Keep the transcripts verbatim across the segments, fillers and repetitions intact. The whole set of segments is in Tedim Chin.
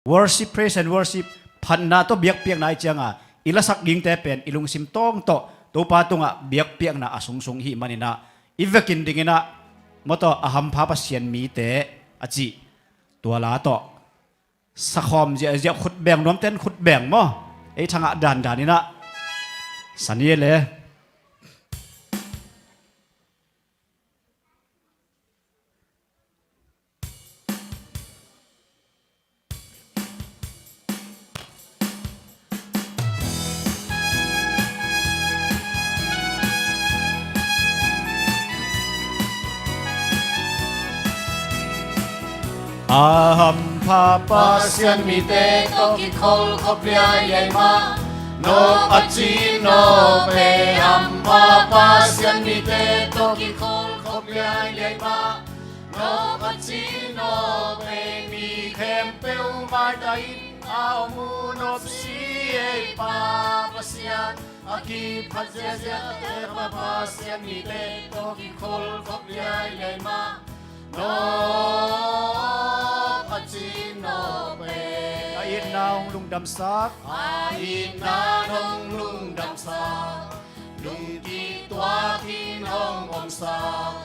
Worship, praise and worship, phatna tawh biakpiakna i cianga i lasak dingte pen i lungsim tawng tawh Topa tungah biakpiakna a sungsung ihih maninah i vekin dinginah mawtaw a hampha Pasian mite a cih tua la tawh sakhawm ziahziah khutbeng nuamten khutbeng maw? Ei thangah dandan inah sani e le. A hampha Pasian mite tawh kikhol khop liailiai mah, nawk a cin aw pe. Hampha Pasian mite tawh kikhol khop liailiai mah, nawk a cin aw pe. Mi khempeuh maita in a om uh nopsi ei Pa Pasian, a kiphat ziahziahte hampha Pasian mite tawh kikhol khop liailiai mah, nawk a cin aw pe. A itna hong lungdamsak, a itna hong lungdamsak, lungkituakin hong omsak,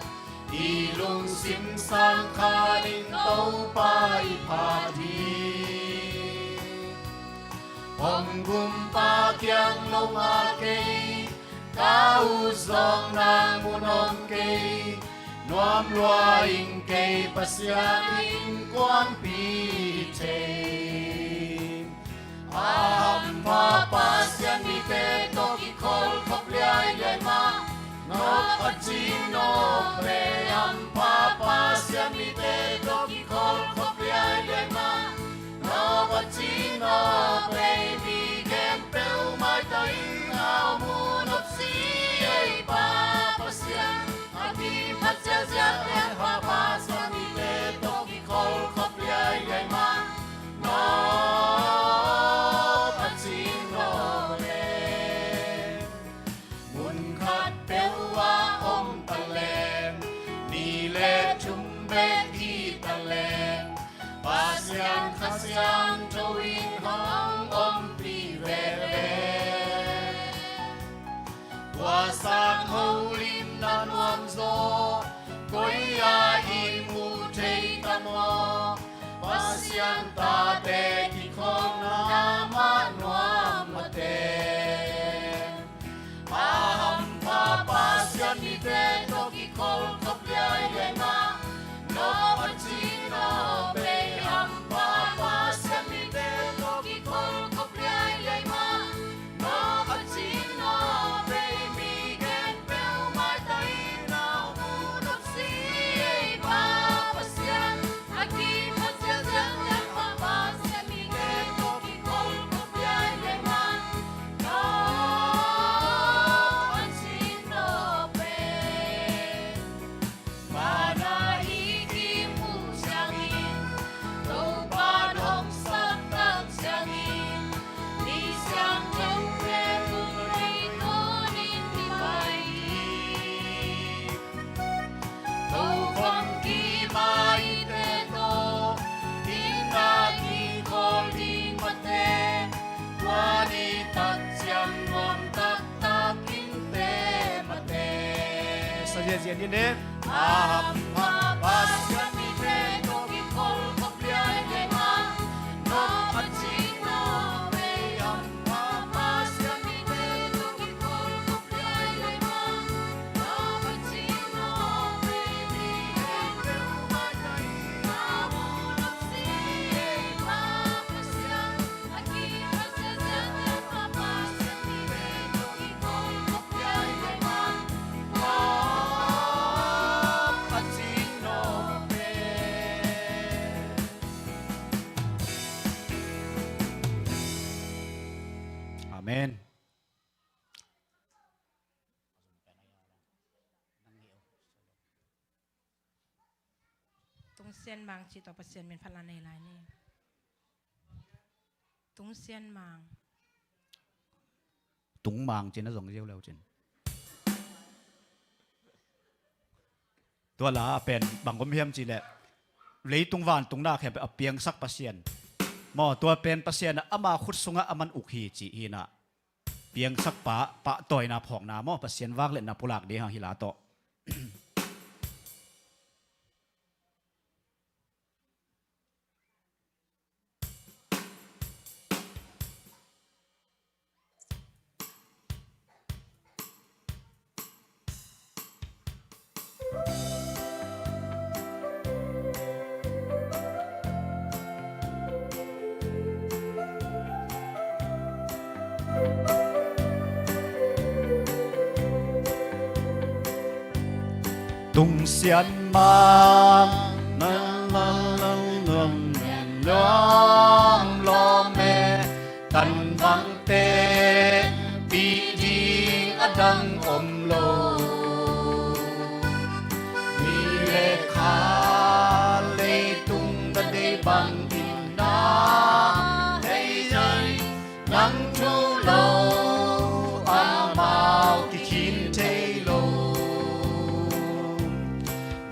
i lungsim sang khanin Topa i phat hi. Hong gumpa kiang lo ngah kei, ka ut zawkna mun om kei, nuam lua ing kei, Pasian innkuanpih thei. A hampha Pasian mite tawh kikhol khop liailiai mah, nawk a cin aw pe. Hampha Pasian mite tawh kikhol khop liailiai mah, nawk a cin aw pe. Mi khempeuh maita in a om uh nopsi ei Pa Pasian, a kiphat ziahziahte hampha Pasian mite tawh kikhol khop liailiai mah, nawk a cin aw pe. Mun khat peuh ah om taleng, ni le thum bek hi taleng, Pasian Kha Siangtho in hong ompih veve. Tua sang holimna nuamzaw koi-ah i mu thei ta maw? Pasian tate kikholna mah nuam a tem. A hampha Pasian mite tawh kikhol khop liailiai mah, nawk a cin aw pe. Hampha Pasian mite tawh kikhol khop liailiai mah, nawk a cin aw pe. Mi khempeuh maita in a om uh nopsi ei Pa Pasian, a kiphat ziahziahte hampha Pasian mite tawh kikhol khop liailiai mah, nawk a cin aw pe. Manna i kimuh ciangin, Topa'n hong saptak ciangin, mi siangthote hong rei tawnin i pai hi. Tokhom kima i te tawh, inn ah kikhawl ding mate, tua ni tak ciang nuam taktak in te mate. Sa ziahziah ni ne. A hampha Pasian mite tawh kikhol khop liailiai mah, nawk a cin aw pe. Hampha Pasian mite tawh kikhol khop liailiai mah, nawk a cin aw pe. Mi khempeuh maita in a om uh nopsi ei Pa Pasian, a kiphat ziahziahte hampha Pasian mite tawh kikhol khop liailiai mah, nawk a cin aw pe. Amen. Tungsian Mang cih tawh Pasian min phatna nei lai ni. Tungsian Mang. Tung Mang cih na zong ziau leu cin. Tua la a pen bang om hiam cih leh, leitung vantung na khempeuh a piangsak Pasian. maw, tua pen Pasian in ama khut sungah aman uk hi cih hi-in ah, piangsakpa pahtawina phawkna maw, Pasian vangliatna pulak ding hang hi la tawh. Tung sian mah na lang lang lang lang lawm lawm e, tan vangte pih ding a dang om lo. Mi le kha leitung na deih bangin na thei zai, nang thu lo amau kikhin thei lo.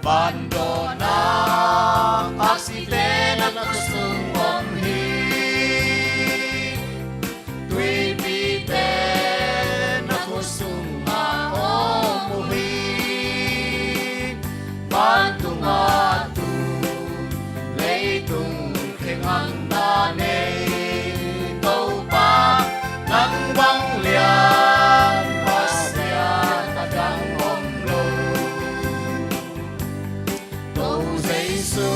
Van dawnna aksite na khut sung om hi. Tuipite na khut sungah om uh hi. Vantung a tu, leitung thengakna nei Topa, nang bang lian Pasian a dang om lo. Ko Jesu,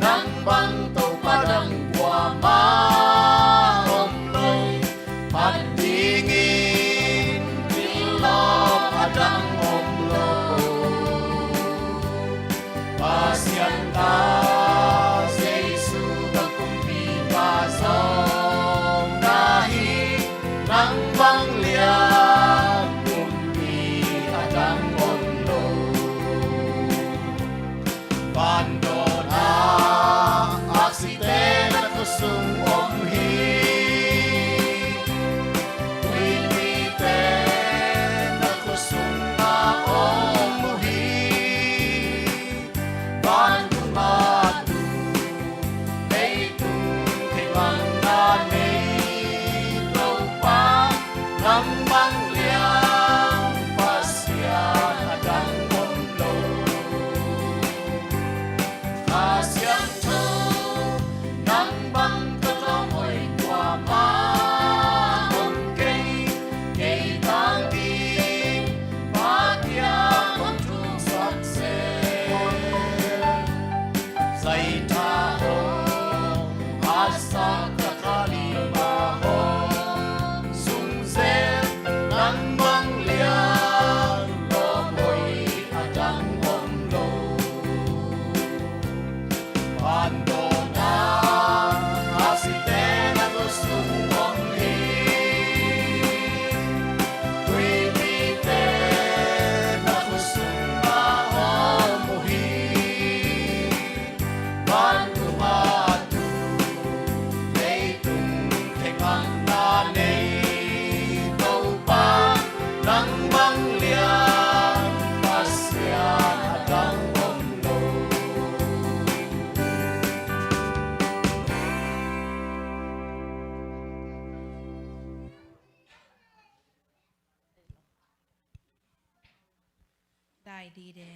nang bang Topa dang kuamah om lo. Phat dingin kilawm a dang om lo. Pasian ta Jesu bang kumpipa zong na hi, nang bang lian kumpi a dang om lo. Van dawnna aksite na khut sung om hi. Tuipite na khut sungah om uh hi. Vantung a tu, leitung thengakna nei Topa, nang bang lian Pasian a dang om lo. Kha Siangtho, nang bang ka tawm hoih kuamah om kei, kei tang ding Pa kiang hong thuk sak seh. Zaitha hong hatsak, ka kha lima hong sung zel, nang bang lian lawm hoih a dang om lo. Van dawnna aksite na khut sung om hi. Tuipite na khut sungah om uh hi. Vantung a tu, leitung thengakna nei Topa, nang bang lian Pasian a dang om lo. Dai di de.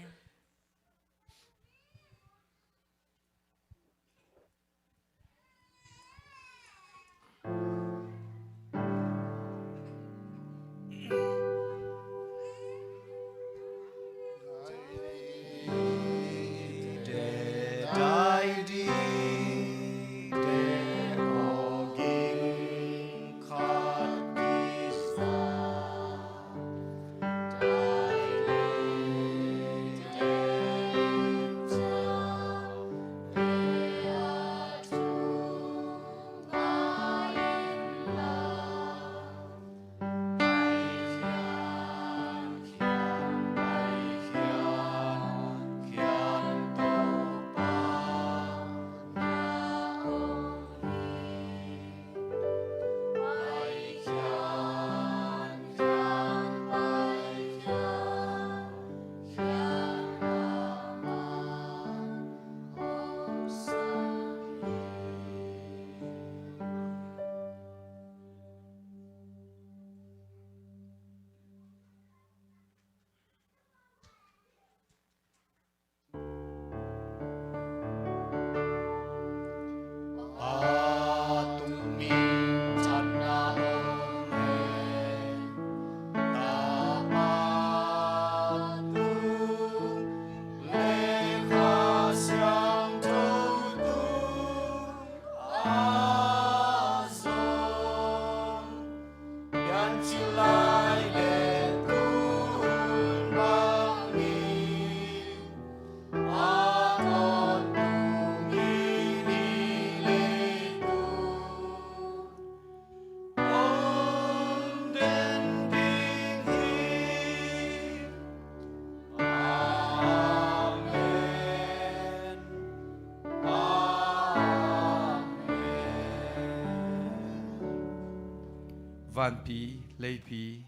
Vanpi, leipi,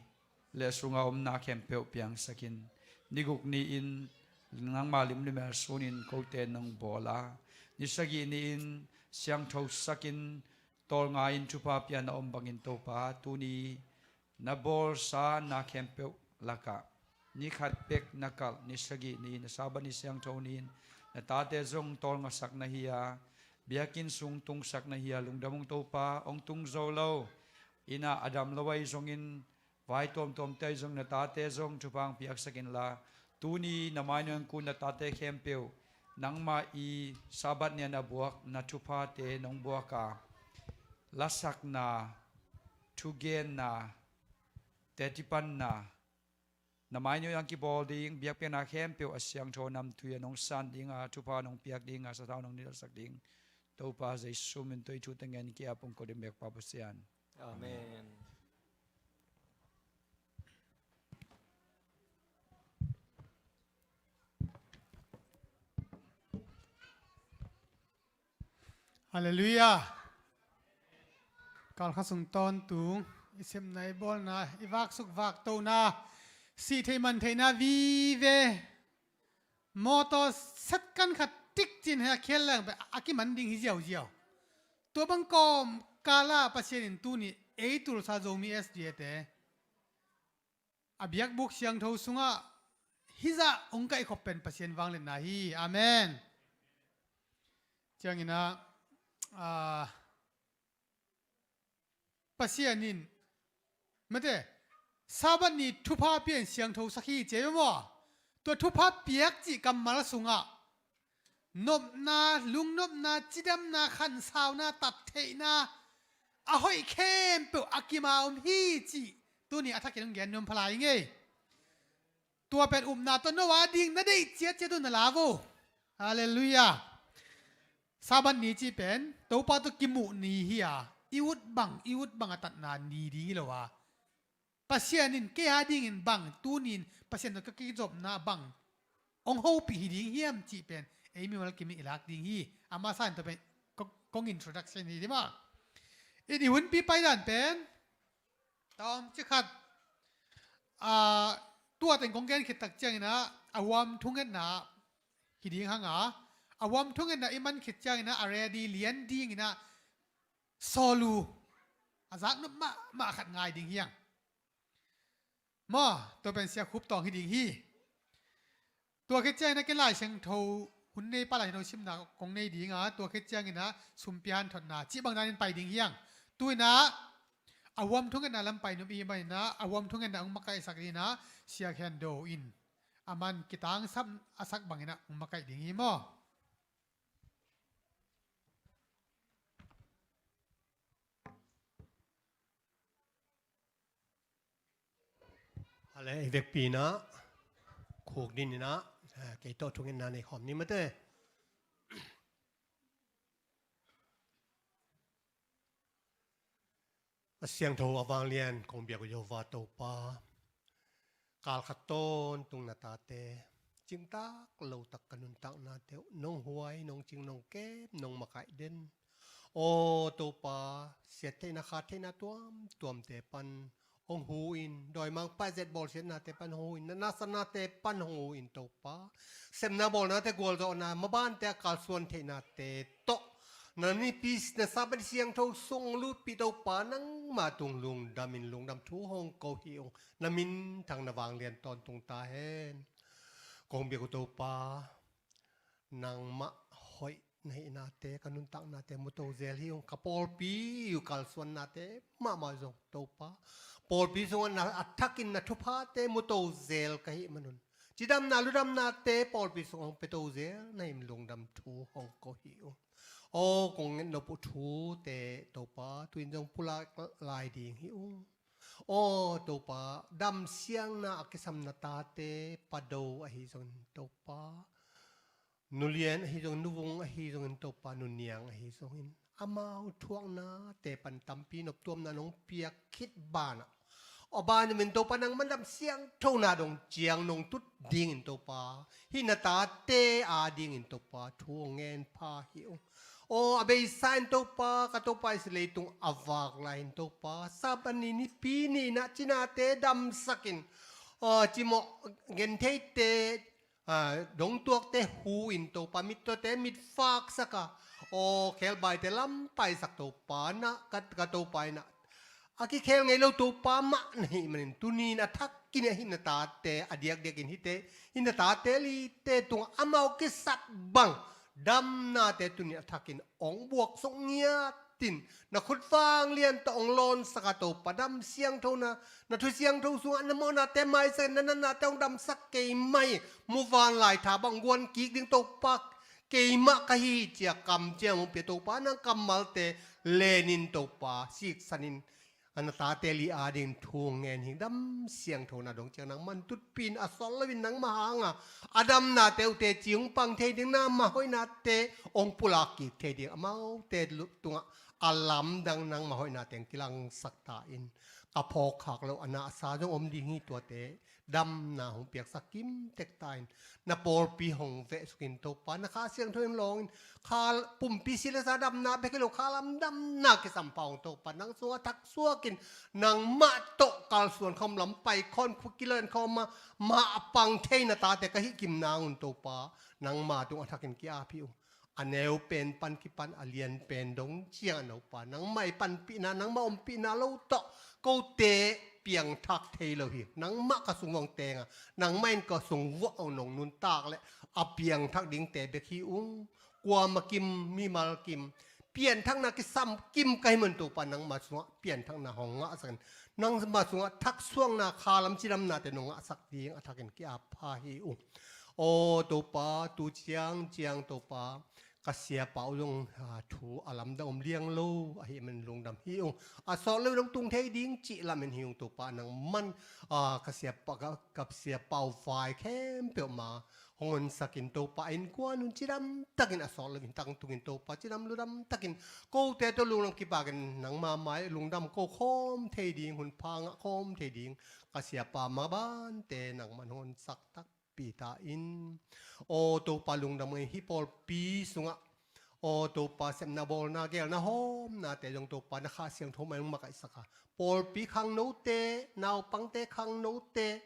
le a sunga om na khempeuh piangsakin, ni guk ni-in nangma limlim a sunin kote nong bawl a, ni sagih ni-in siangtho sakin, tawlnga-in thupha pia na om bangin Topa, tuni na bawlsa na khempeuh lakah ni khat bek na kalh, ni sagih ni-in na Sabbath ni siangtho ni-in na tate zong tawlngasak na hi a, biakinn sung tungsak na hi a, lungdam ung Topa, hong tung zo lo in a, a dam lo ahi zongin, vai tuamtuamte ahi zong na tate zong thupha hong piaksak inla, tuni na mainawng kun na tate khempeuh nangmah i Sabbath ni-a na buak na thuphate nong buak a, lasakna, thugenna, tetipanna, na mainawng kibawl ding biakpiakna khempeuh a siangtho namtui a nong san ding a, thupha nong piak ding a, sathau nong nilhsak ding Topa Jesu min tawh i thute ngen ki-ap ung ko ding bek Pa Pasian. Amen. Halleluiah. Kalkha sung tawntung i sepna, i bawlna, i vaksuk vaktona, sih theih man theihna vive, mawtaw set kan khat tik cin he a khial leng pe a kiman ding hi ziauziau. Tua bang kawm kala Pasian in tuni ei tulsa Zomi S D A te a biakbuk siangtho sungah hizah hong kaihkhop pen Pasian vangliatna hi. Amen. Ciangin ah, ah, Pasian in mate, Sabbath ni thupha pian siangtho sak hi ci a maw? Tua thupha piak cih kammal sungah nopna, lungnopna, cidamna, khansauna, tattheihna, a hoih khempeuh a kima om hi cih tuni a thakin hong gen nuam pha lai ing ei. Tua pen upna tawh no a ding na deih ciatciat uh na la vo. Halleluiah. Sabbath ni cih pen Topa tawh kimuh ni hi a, i ut bang, i ut bang a tatna ni ding hi lo a, Pasian in kei a dingin bang, tuni-in Pasian tawh ka kizopna bang hong hopih hi ding hiam cih pen ei mimal kimin i lak ding hi. Ama sa in tua pen kong, kong introduction hi ding maw. In i hunpi paidan pen tawm ci khat, ah, tua teng kong gen khit tak ciangin ah a huam thungetna hi ding hang a, a huam thungetna i man khit ciangin ah a ready lian dingin ah sawl uh a zaknop mahmah khat ngai ding hiang. Maw, tua pen Sia Khup Tawng hi ding hi. Tua khit ciangin ah ken Lai Siangtho hun nei pa Lai Siangtho simna kong nei ding a, tua khit ciangin ah sumpi hanthotna cih bang danin pai ding hiang. Tu-in ah a huam thungetna lam pai nop i hih manin ah a huam thungetna hong makaihsak dingin ah Sia Khen Do in a man kitangsap a sak bangin ah hong makaih ding hi maw. Ale, i vekpi-in ah khukdin-in ah, eh, kei tawh thungetna nei khawm ni mate. A siangtho a vanglian kong biak uh Jehovah Topa, kalkhat tawntung na tate, cingtak lotak ka nuntaknate uh nong huai, nong cing, nong kem, nong makaih den. Aw Topa, siattheihna khattheihna tuamtuamte pan hong hu in, dawimangpa zet bawlsiatnate pan hong hu in, na nasatnate pan hong hu in Topa. Sepna bawlnate, gualzawhna, mabante a kalsuan theihnate tawh na nipi, na Sabbath siangtho sung lutpih Topa, nangma tung lungdam in lungdam thu hong ko hi ung. Na minthang na vanglian tawntung ta hen. Kong biak uh Topa, nangmah hoih na hihnate, ka nuntaknate muto zel hi ung. Ka pawlpi uh kalsuannate mahmah zong Topa, pawlpi sungah na a thakin na thuphate muto zel ka hih manun, cidamna ludamnate pawlpi sungah hong pia to zel na hih manun lungdam thu hong ko hi ung. Aw, kong ngetnop uh thute Topa, tu-in zong pulak lai ding hi ung. Aw Topa, damsiangna a kisam na tate, Pa Do ahi zongin Topa, Nu Lian ahi zongin, Nu Vung ahi zongin Topa, Nu Niang ahi zongin, amau thuaknate pan tampi noptuamna nong piak khit banah, aw, banah min Topa nangma dam siangthona dong ciang nong tut dingin Topa, hih na tate a dingin Topa thu hong ngen pha hi ung. Aw, a beisa in Topa, ka Topa, i leitung a vak lai-in Topa, Sabbath ni nipi ni-in ah cinate damsak in, aw, cimawh gentheite, a, dongtuakte hu-in Topa, mittuate mit faksak a, aw, khebaite lampaisak Topa, na, ka, ka Topa in ah, a kikhel ngei lo Topa mah na hih manin, tuni-in a thakin ahi na tate, a diakdiakin hihte, hih na tate lite tungah amau kisap bang damnate tuni-in a thakin hong buaksuk ngiat in, na khut vanglian tawh hong lawnsak a Topa, dam siangtho na, na thu siangtho sungah na mawhnate maisak in, na natnate hong damsak kei mai, muvanlai tha bang guan kik ding Topa keimah ka hi ci-a kamciam hong pia Topa, nang kammalte lenin Topa, siksanin, a, na tate li adingin thu hong ngen hi. Dam siangtho na dong ciang nangman tutpih in, a sawt loin nangmah hanga a damnate uh teci hong pang thei ding, nangmah hoihnate hong pulak kik thei ding, amaute tungah a lamdang nangmah hoihnate hong kilangsak ta in, ka phawkkhak loh a nasa zong om ding hi, tuate damna hong piaksak kimtek ta in, na pawlpi hong vehsukin Topa, na Kha Siangtho in lawngin, kha pumpi si le sa damna bek hi lo, kha lam damna kisam pha hong Topa, nang sungah thaksuakin, nangmah tawh kalsuan khawm, lam pai khawm, khua kilan khawm a, mah a pang thei na tate ka hih kim nang un Topa, nangma tungah a thakin ki-ap hi ung. A neu pen pan kipan a lian pen dong ciang a Topa, nangmah i panpihna, nangmah ompihna lo tawh kote piangthak thei lo hi. Nangmah ka sung vuah hong teng a, nangmah in ka sung vuah hong nong nuntak leh a piangthak dingte bek hi ung. Kuamah kim, mimal kim, pianthakna kisam kim ka hih man Topa, nangmah sungah pianthakna hong ngahsak in, nangmah sungah thaksuakna, kha lam cidamnate nong ngahsak ding a thakin ki-ap pha hi ung. Aw Topa, tu ciangciang Topa, ka siapa uh zong, a, thu a lamdang om liang lo ahih man lungdam hi ung. A sawt lo dong tung thei ding cih lamen hi ung Topa, nangman, a, ka siapa, ka, ka siapa uh vai khempeuh ma hong honsakin Topa, a innkuan un cidam takin a sawt lo in tangtungin Topa, cidam ludam takin kote tawh lungdam kipakin nangma mai lungdam ko khawm thei ding, hun pha ngah khawm thei ding ka siapa mabante nangman hong honsak takpi ta in. Aw Topa, lungdam ngei hih pawlpi sungah, aw Topa, sepna bawlna, geelna hawmnate zong Topa, na Kha Siangtho mah in hong makaihsak a, pawlpi khangnote, naupangte khangnote,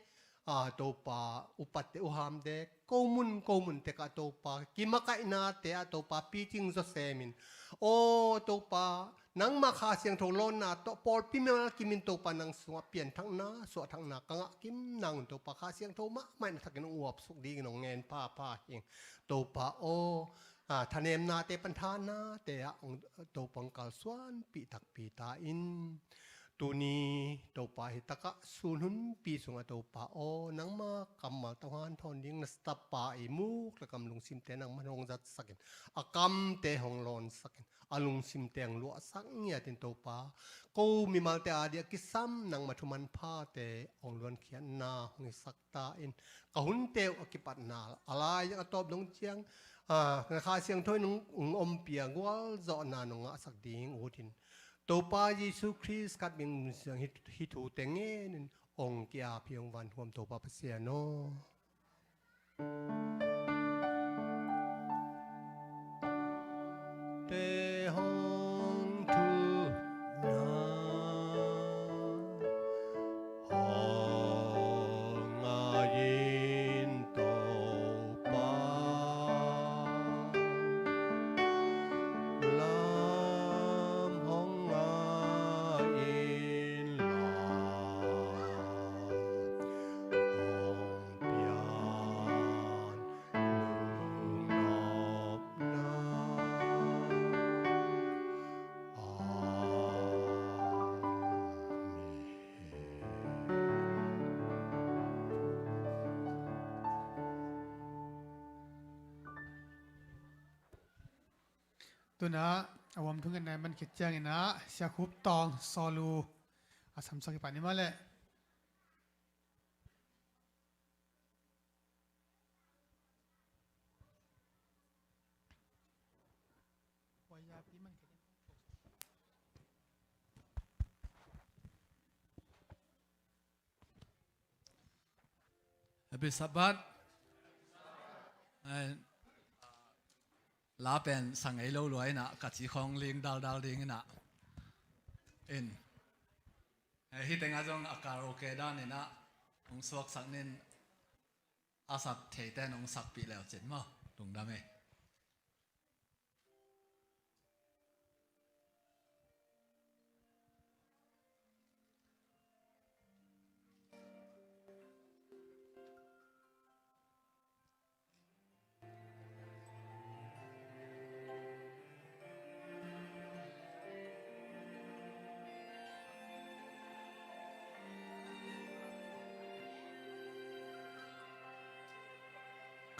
a, Topa, upatte, uhamte, ko mun ko mun tekah Topa, kimakaihnate ah Topa, picing zawsem in. Aw Topa, nangma Kha Siangtho lawnna tawh pawlpi mimal kimin Topa, nang sungah pianthakna, suahthakna ka ngah kim nang un Topa, Kha Siangtho mahmah in a thakin hong uapsuk dingin hong ngen phapha hi ing. Topa aw, a, thanemnate pan thanate ah hong, Topa hong kalsuanpih takpi ta in. Tuni Topa, hi takah sun hunpi sungah Topa aw, nangma kammal tawh hanthawn ding na tapa i muk le kam lungsimte nangman hong zatsakin, a kamte hong lawnsakin, a lungsimte hong luahsak ngiatin Topa, ko mimalte adia kisam nangma thu manphate hong luankhiatna hong hisak ta in. Ka hunte uh a kipatna, a lai a tawp dong ciang, a, na Kha Siangtho in hong, hong ompih a gualzawhna nong ngahsak ding utin, Topa Jesu Khrist khat min siang hih, hih thute ngenin hong ki-ap hi ung, vanhuam Topa Pasian aw. Te hong thuna hong ngaiin Topa, lam hong ngaiin la hong pian lungnopna. Amen. Tuna a uam thungen nai man khit ciangin ah Sia Khup Tawng Sawlu a samsak i pan i mah leh. Happy Sabbath. And, uh, La pen sa ngei lo lua in ah ka ci khawng ling daldal ding in ah. In. Eh, hih tengah zong a karaoke dan in ah hong suaksak ning, a sak theite in hong sakpih leu cin maw. Lungdam ei.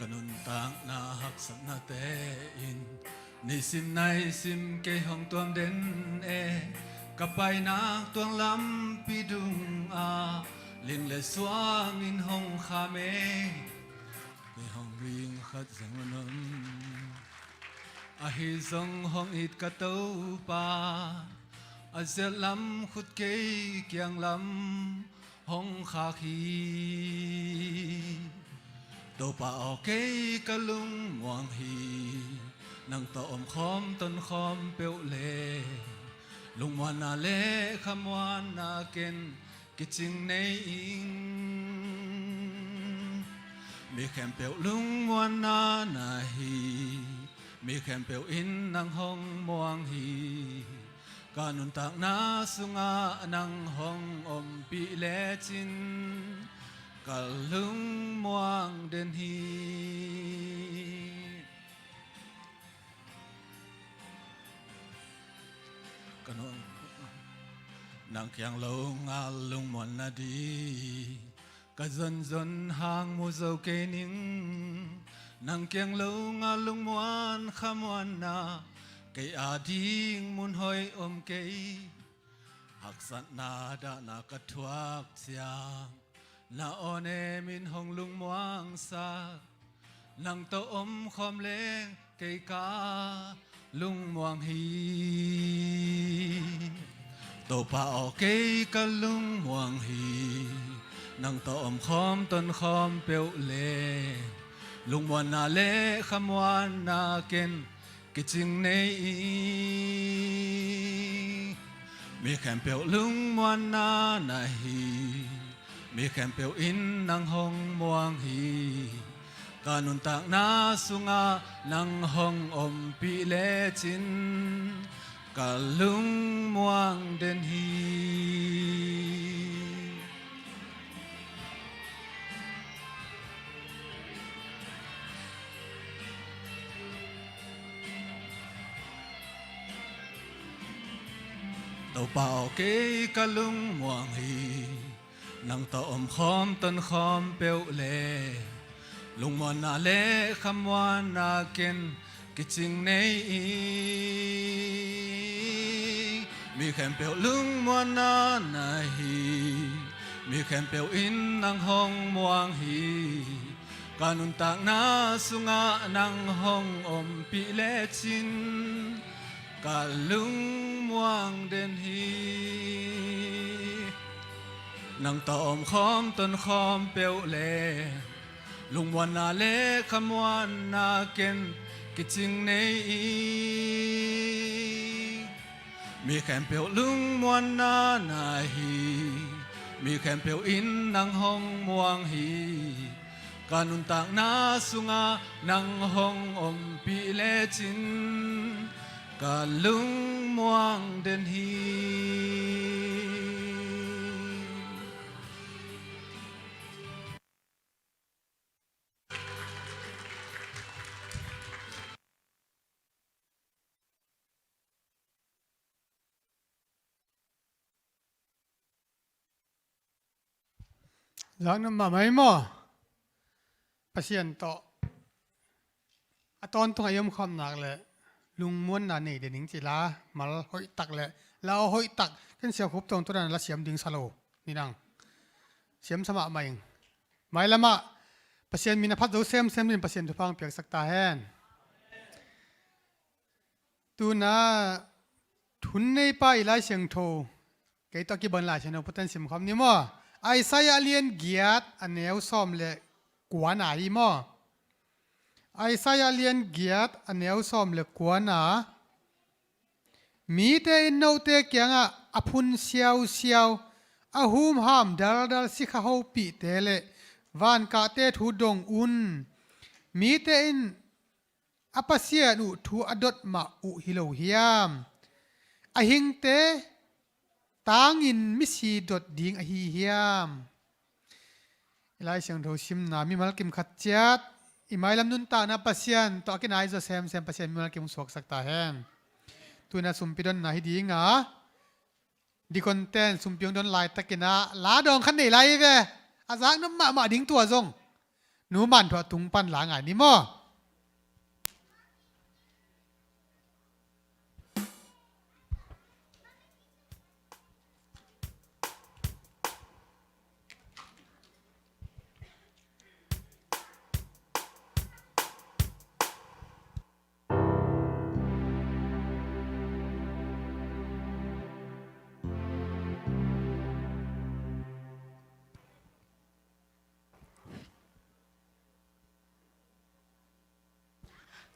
Ka nuntakna haksatnate in nisim naisim kei hong tuam den e. Ka painak tuang lampi dungah ling le suang in hong kham e. Kei hong ring khat zong a om. Ahi zong hong it ka Topa, a ziat lam khut kei kiang lam hong khak hi. Topa aw, kei ka lungmuang hi, nang tawh omkhawm tonkhawm peuh le lungmuanna le khamuanna ken kicing nei ing. Mi khempeuh lungmuanna na hi, mi khempeuh in nang hong muang hi. Ka nuntakna sungah nang hong ompih lecin ka lungmuang den hi. Ka nung nang kiang lo ngal lungmuan na di ka zonzon hang mu zo kei ning. Nang kiang lo ngal lungmuan khamuanna kei ading mun hoih om kei. Haksatna dahna ka thuak ciang na aw nemin hong lungmuangsak. Nang tawh omkhawm leng kei ka lungmuang hi. Topa aw, kei ka lungmuang hi. Nang tawh omkhawm tonkhawm peuh le lungmuanna le khamuanna ken kicing nei ing. Mi khempeuh lungmuanna na hi, mi khempeuh in nang hong muang hi. Ka nuntakna sungah nang hong ompih lecin ka lungmuang den hi. Topa aw, kei ka lungmuang hi. Nang tawh omkhawm tonkhawm peuh le lungmuanna le khamuanna ken kicing nei ing. Mi khempeuh lungmuanna na hi, mi khempeuh in nang hong muang hi. Ka nuntakna sungah nang hong ompih lecin ka lungmuang den hi. Nang tawh omkhawm tonkhawm peuh le lungmuanna le khamuanna ken kicing nei ing. Mi khempeuh lungmuanna na hi, mi khempeuh in nang hong muang hi. Ka nuntakna sungah nang hong ompih lecin ka lungmuang den hi. Zaknop mahmah hi maw? Pasian tawh a tawntung a i omkhawmna le lungmuanna nei den ing ci la, mal hoihtak le lau hoihtak, ken siakhup tawng tuan la siam ding sa lo ni nang. Siam sa mahmah ing. Mailamah Pasian min a phat zo semsem din Pasian thupha hong piaksak ta hen. Tuna hun neipa i Lai Siangtho kei tawh kibang Lai Siangtho phutan simkhawm ni maw? Isaiah a lian giat a neu sawm le kua na hi maw? Isaiah lian giat a neu sawm le kuana, mite in note kiangah a phun siausiau, a humham daldal sikha hopihte le vankahte thu dong un. Mite in a Pasian uh thu a dot mah uh hi lo hiam? A hingte tangin misi dot ding ahi hiam? I Lai Siangtho simna mimal kim khat ciat, i mailam nuntakna Pasian tawh a kinai zaw semsem Pasian mimal kim suaksak ta hen. Tuna sumpi donna hi dinga, dikonten sumpi hong don laitakin ah la dawng khat nei lai hi ve. A zaknop mahmah ding tua zong. Nu Man Thuah tung pan la ngai ni maw?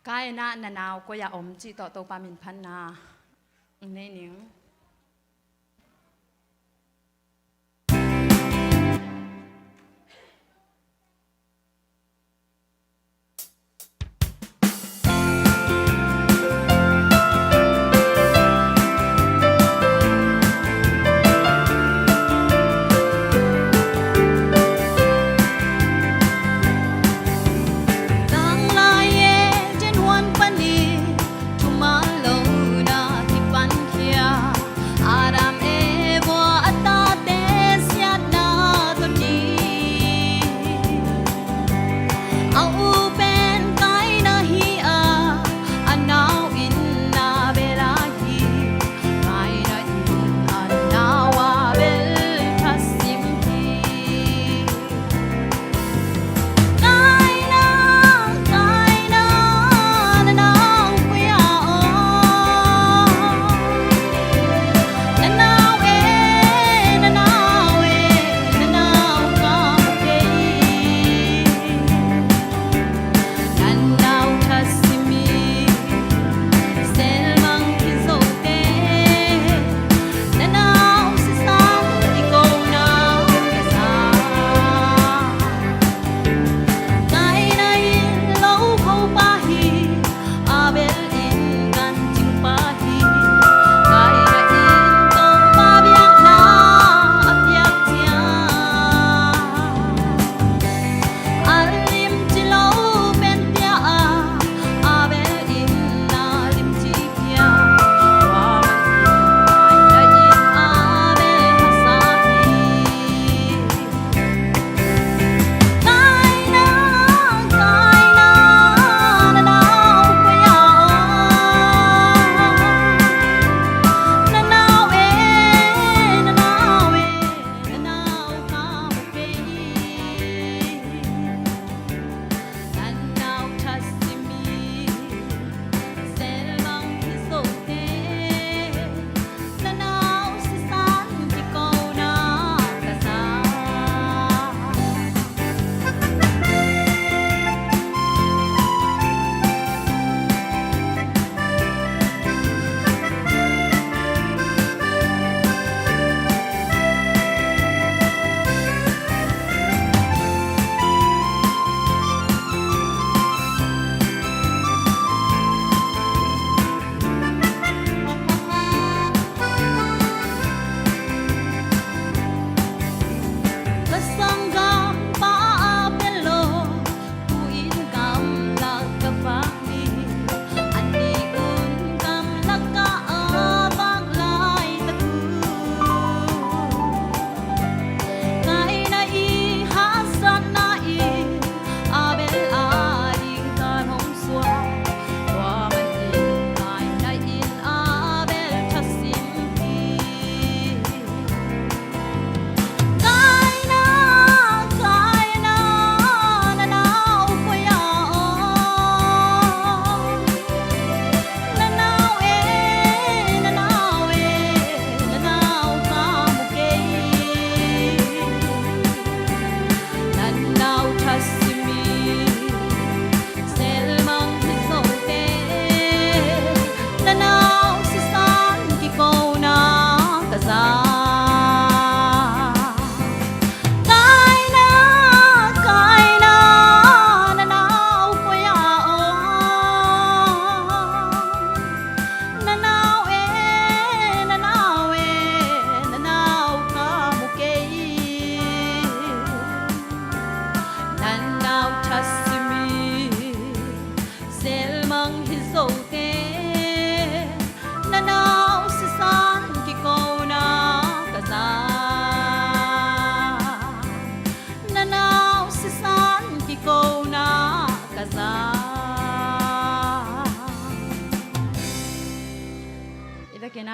Kain ah na nau koi-ah om cih tawh Topa min phatna nei ning. Tanglai e, Jen Huan panin thuman lo na kipan khia.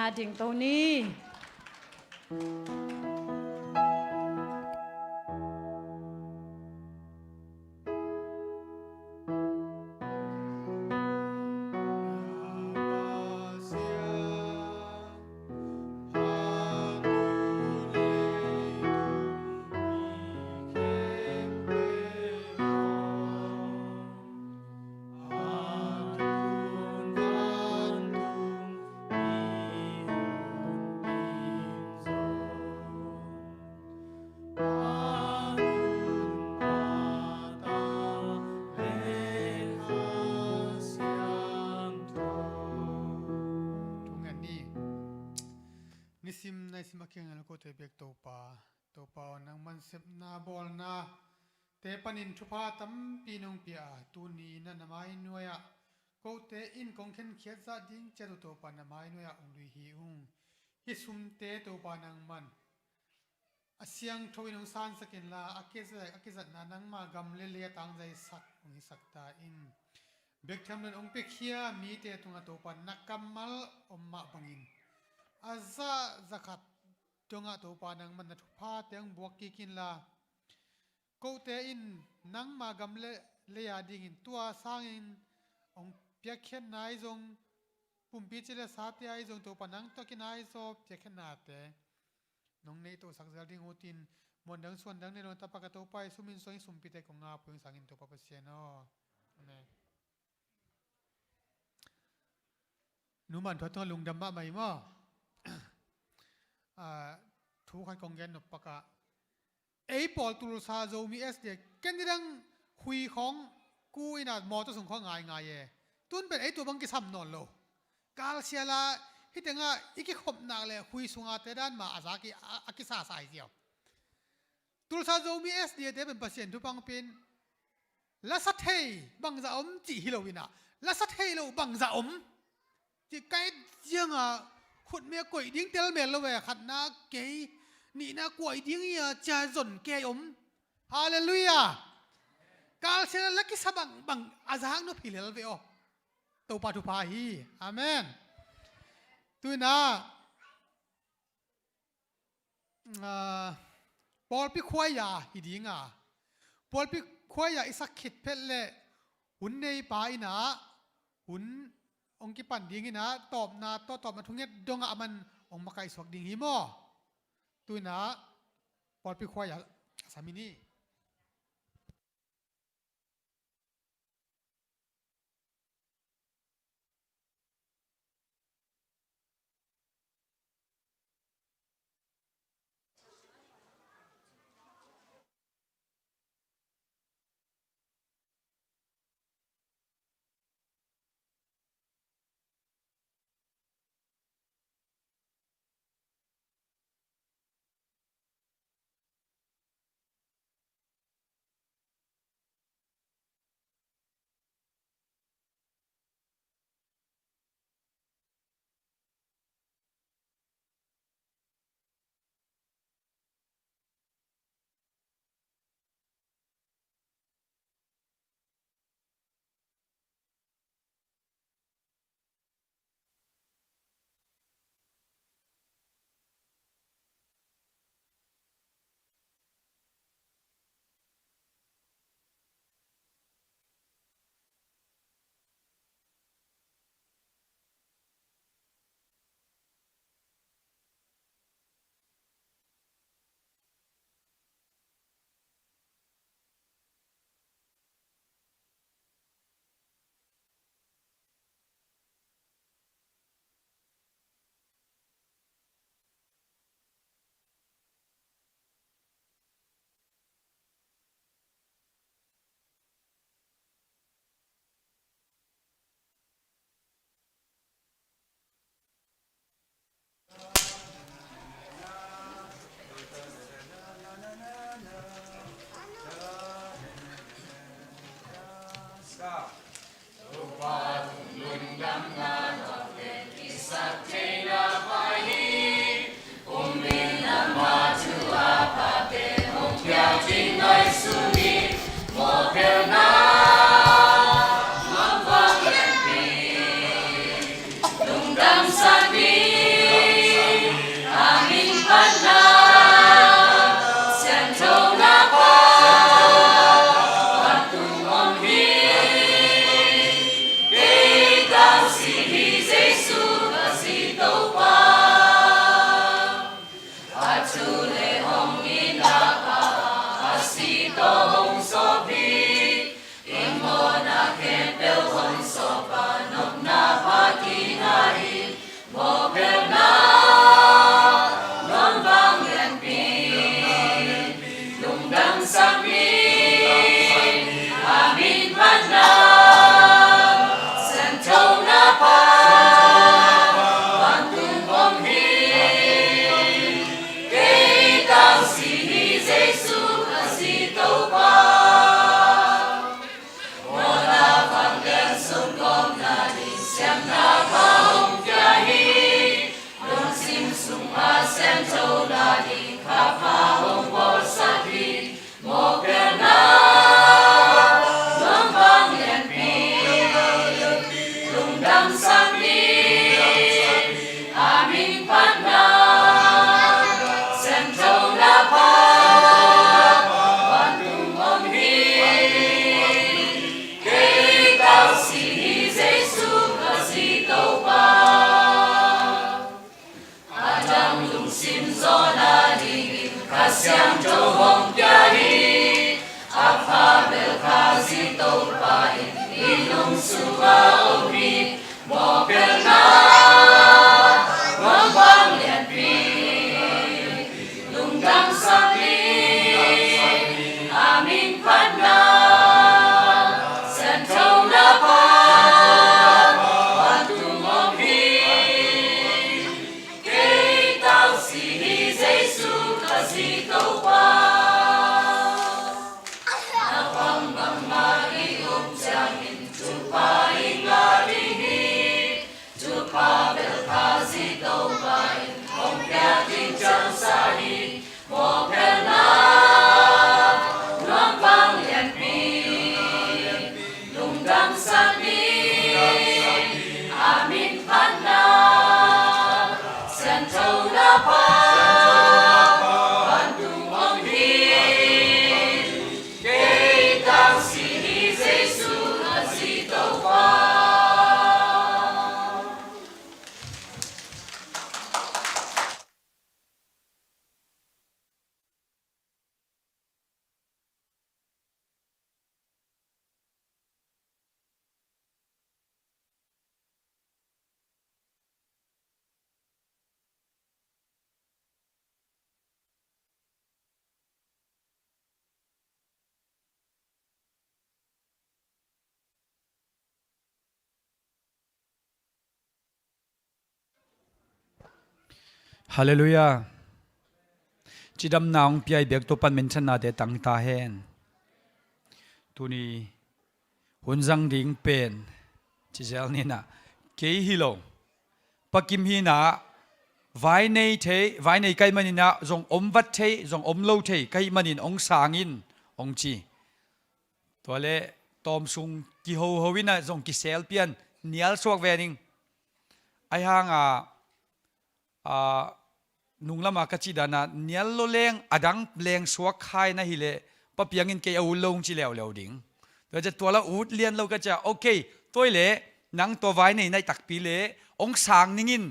A ding to ni. Thungen ni. Nisim naisim a kiangah kote bek Topa, Topa aw, nangman sepna bawlna te panin thupha tampi nong pia a, tuni na na mai nuai-ah kote in kong khenkhiat zah ding ciat uh Topa na mai nuai-ah ong lui hi ung. Hih sumte Topa nangman a siangtho in hong sansak inla, a kizat, a kizatna nangma gam le lei a tangzaisak hong hisak ta in. Bek tham lo in hong piakhia mite tungah Topa na kammal om mah bangin a zah zakhat dongah Topa nangman na thuphate hong buak kik inla, kote in nangma gam le lei a dingin tua sangin hong piakkhiatna ahi zong, pumpi ci le sate ahi zong Topa nang tawh kinai zaw piakkhiatnate nong neih tosak zel ding uh tin, muan dang suan dang nei lo in tapa ka Topa i sum in suang i sumpite kong ngap uh hing sangin Topa Pasian aw. Amen. Nu Man Thuat tungah lungdam mahmah hi maw? Ah, thu khat kong gen nop pakah, ei pawl Tulsa Zomi S D A ken nidang hui khawng ku inah mawtaw sung khawng ngaingai e. Tun pen ei tua bang kisam nawn lo. Kalsiala hih tengah i kikhopnak le hui sunga te dan mah a zak i a, a kisasa hi ziau. Tulsa Zomi S D A te pen Pasian thupha hong pia in, lasa thei bangzah om cih hi lo inah, lasa thei lo bangzah om cih ka et ziangah khutme koih ding telmel lo ve, khatna kei, nihna kuai ding hi a cia zon kei om. Halleluiah. Kalsiala la kisa bangbang a zak nop hi lel ve aw. Topa thupha hi. Amen. Tuinah ah, pawlpi khuaia hi dinga, pawlpi khuaia i sak khit phet le hun neipa inah hun hong kipan ding inah tawpna tawh tawpna thunget dongah a man hong makaihsuak ding hi maw? Tuinah pawlpi khuaia a sam hi ni. Siangtho nading kha pha hong bawlsak hi. Mawhpelhna nuampang lianpi lungdamsak ni. A min phatna siangtho na pha vantung om hi. Kei tau si hi Jesu Khazih Topa. A dang lungsim zawhna dingin Kha Siangtho hong pia hi. A pha bel Khazih Topa in i lung sungah om hi. Mawhpelhna nuampang lianpi lungdamsak ni. A min phatna siangtho na pha vantung om hi. Kei tau si hi Jesu Khazih Topa. Na pang bangmah i um ciangin thupha i ngah ding hi. Thupha bel Khazih Topa in hong piak ding ciang sa hi. Mawhpelhna nuampang lianpi lungdamsak ni. A min phatna siangtho na pha vantung om hi. Kei tau si hi Jesu Khazih Topa. Halleluiah. Cidamna hong pia i biak Topa'n minthanna te tang ta hen. Tuni hun zang ding pen ci zel ni in ah, kei hi lo, Pa Kim hi in ah, vai nei thei, vai nei ka hih manin ah zong om vat thei, zong om lo thei ka hih manin hong sang in, hong ci. Tua leh tawm sung kihoho in ah zong kisel pian, nial suak ve ning. Ahi hang a, a, nung lam a ka cih dan a, nial lo leng a dang leng suak khai na hi leh, Pa Piang in kei a ut lo hong ci leuleu ding. Tua ciang tua la ut lian lo ka ciang, okay, tua hi leh nang tua vai nei na hih takpi leh hong sang ning in,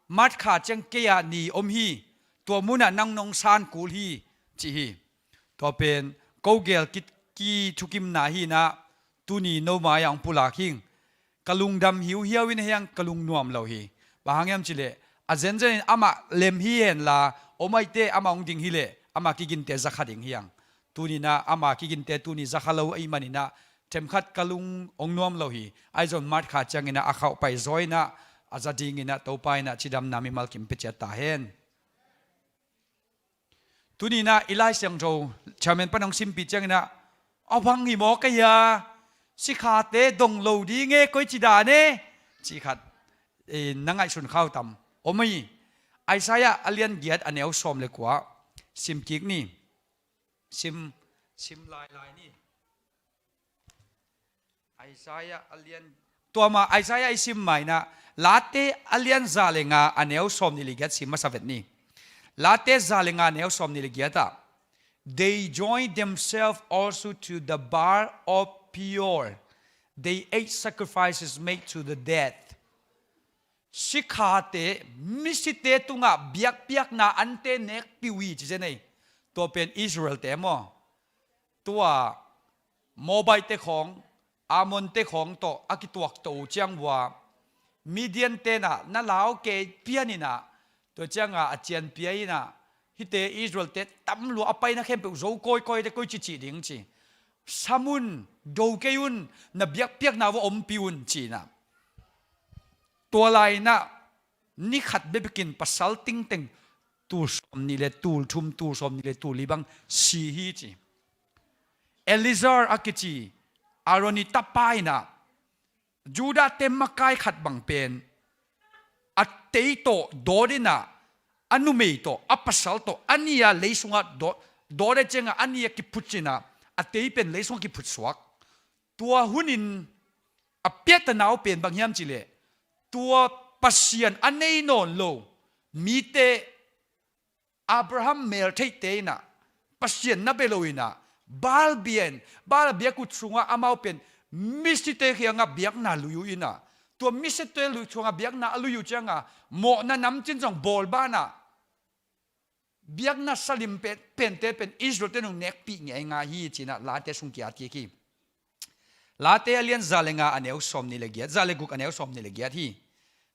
March kha ciang kei a ni om hi, tua mun ah nang nong san kul hi, ci hi. Tua pen ko gel ki, ki thukimna hi in ah, tuni no mai ah hong pulak hing. Ka lungdam hiuhiau in ahi hang, ka lungnuam lo hi. Bang hang hiam cih leh, a zenzen in amah lem hi hen la, om ahih teh amah hong ding hi leh, ama kiginte za kha ding hi hang. Tuni in ah ama kiginte tuni za kha lo ahih manin ah, themkhat ka lung hong nuam lo hi. Ahi zong March kha ciangin ah a khauh pai zaw in ah, a za dingin ah Topa in ah cidamna mimal kim pia ciat ta hen. Tuni in ah i Lai Siangtho chairman pan hong simpih ciangin ah, a bang hi maw ka hia, sikhate dong lo ding e, koici dan e, cih khat, eh, na ngaihsun khau tam? Om hi. Isaiah a lian giat a neu sawm le kua sim kik ni. Sim, sim lailai ni. Isaiah a lian, tua mah Isaiah i sim ma in ah, Late a lian za le nga a neu sawm nih le giat sim masa vet ni. Late za le nga a neu sawm nih le giat ah, "They joined themselves also to the Baal of Peor. They ate sacrifices made to the dead." Sikhate, misite tungah biakpiakna ante nekpih uh hi, ci zen ei. Tua pen Israel-te maw? Tua Moabite khawng, Ammon-te khawng tawh a kituakto uh ciang uh a, Midian-te in ah na lau kei pian in ah, tua ciangah a cian pia in ah, hihte Israel-te tam lua a paina khempeuh zo kawikawi te koici cih ding ci. Sam un, do kei un, na biakpiakna uh ah ompih un ci in ah. Tua lai in ah ni khat bekbekin pasal tingteng tul sawm nih le tul thum, tul sawm nih le tul li bang si hi ci. Eleazar a kici Aaron i tapa in ah, Judah-te makai khat bang pen a tei tawh dawt in ah, a numei tawh, a pasal tawh, a nih a lei sungah dawt, dawt ahih ciangah a nih a kiphut cinah, a tei pen lei sungah kiphut suak. Tua hunin a piattana uh pen bang hiam cihleh, tua Pasian a nei nawn lo mite, Abraham mel theihte inah, Pasian na bia lo inah, Baal bia in, Baal a biakinn sungah amau pen misite kiangah biakna lui uh inah, tua misite lui sungah biakna a lui uh ciangah, mawhna namcin zong bawl banah, biakna salim pen, pente pen Israel-te nung nekpih ngeingai hi cinah Late sung kiat kik hi. Late a lian za le nga a neu sawm nih le giat, za le guk a neu sawm nih le giat hi.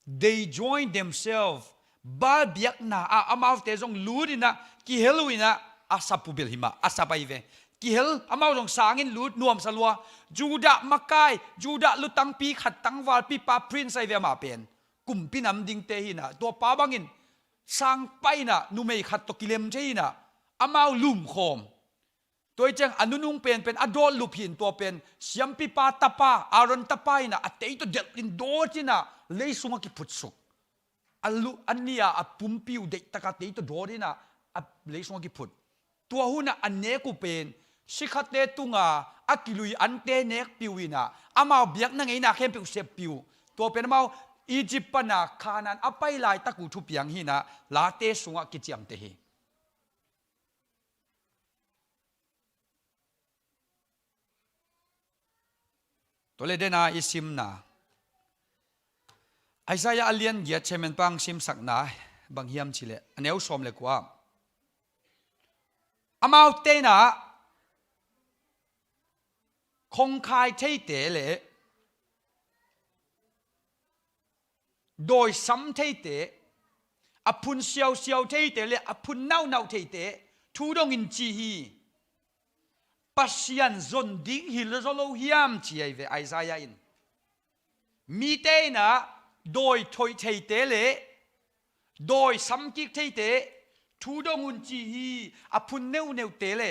They join themselves. Baal biakna ah amaute zong lut inah, kihel uh inah, a sap uh bel hi mah, a sap ahi ve. Kihel, amau zong sangin lut nuamsa lua. Judah makai, Judah lutangpi khat tangvalpipa prince ahi ve amah pen. Kumpi nam dingte hi inah, tua pa bangin sang pai inah, numei khat tawh kilem thei inah, amau lumkhawm. Tua ahih ciang a nunung penpen a dawt lup hi in, tua pen siampipa tapa, Aaron tapa inah a tei tawh delhin dawt inah lei sungah kiphutsuk. A lu, a nih a pumpi uh deihtakah tei tawh dawt inah a lei sungah kiphut. Tua hunah a nek uh pen sikhate tunga a kilui ante nekpih uh inah, amau biakna ngeina khempeuh seppih uh. Tua pen amau Egypt pana Kanaan a pai laitak uh thupiang hi inah Late sungah kiciamteh hi. Tua le dena i simna, Isaiah a lian giat chairman pang simsakna bang hiam cihleh, a neu sawm le kua, amaute inah khongkhai theite le dawisam theite, a phun siausiau theite le a phun nauhnauh theite thu dongin ci hi. Pasian zon ding hi zaw lo hiam ci ahi ve Isaiah in. Mite inah dawi thoih theite le dawi samkik theite thu dong un ci hi. A phun neuneute le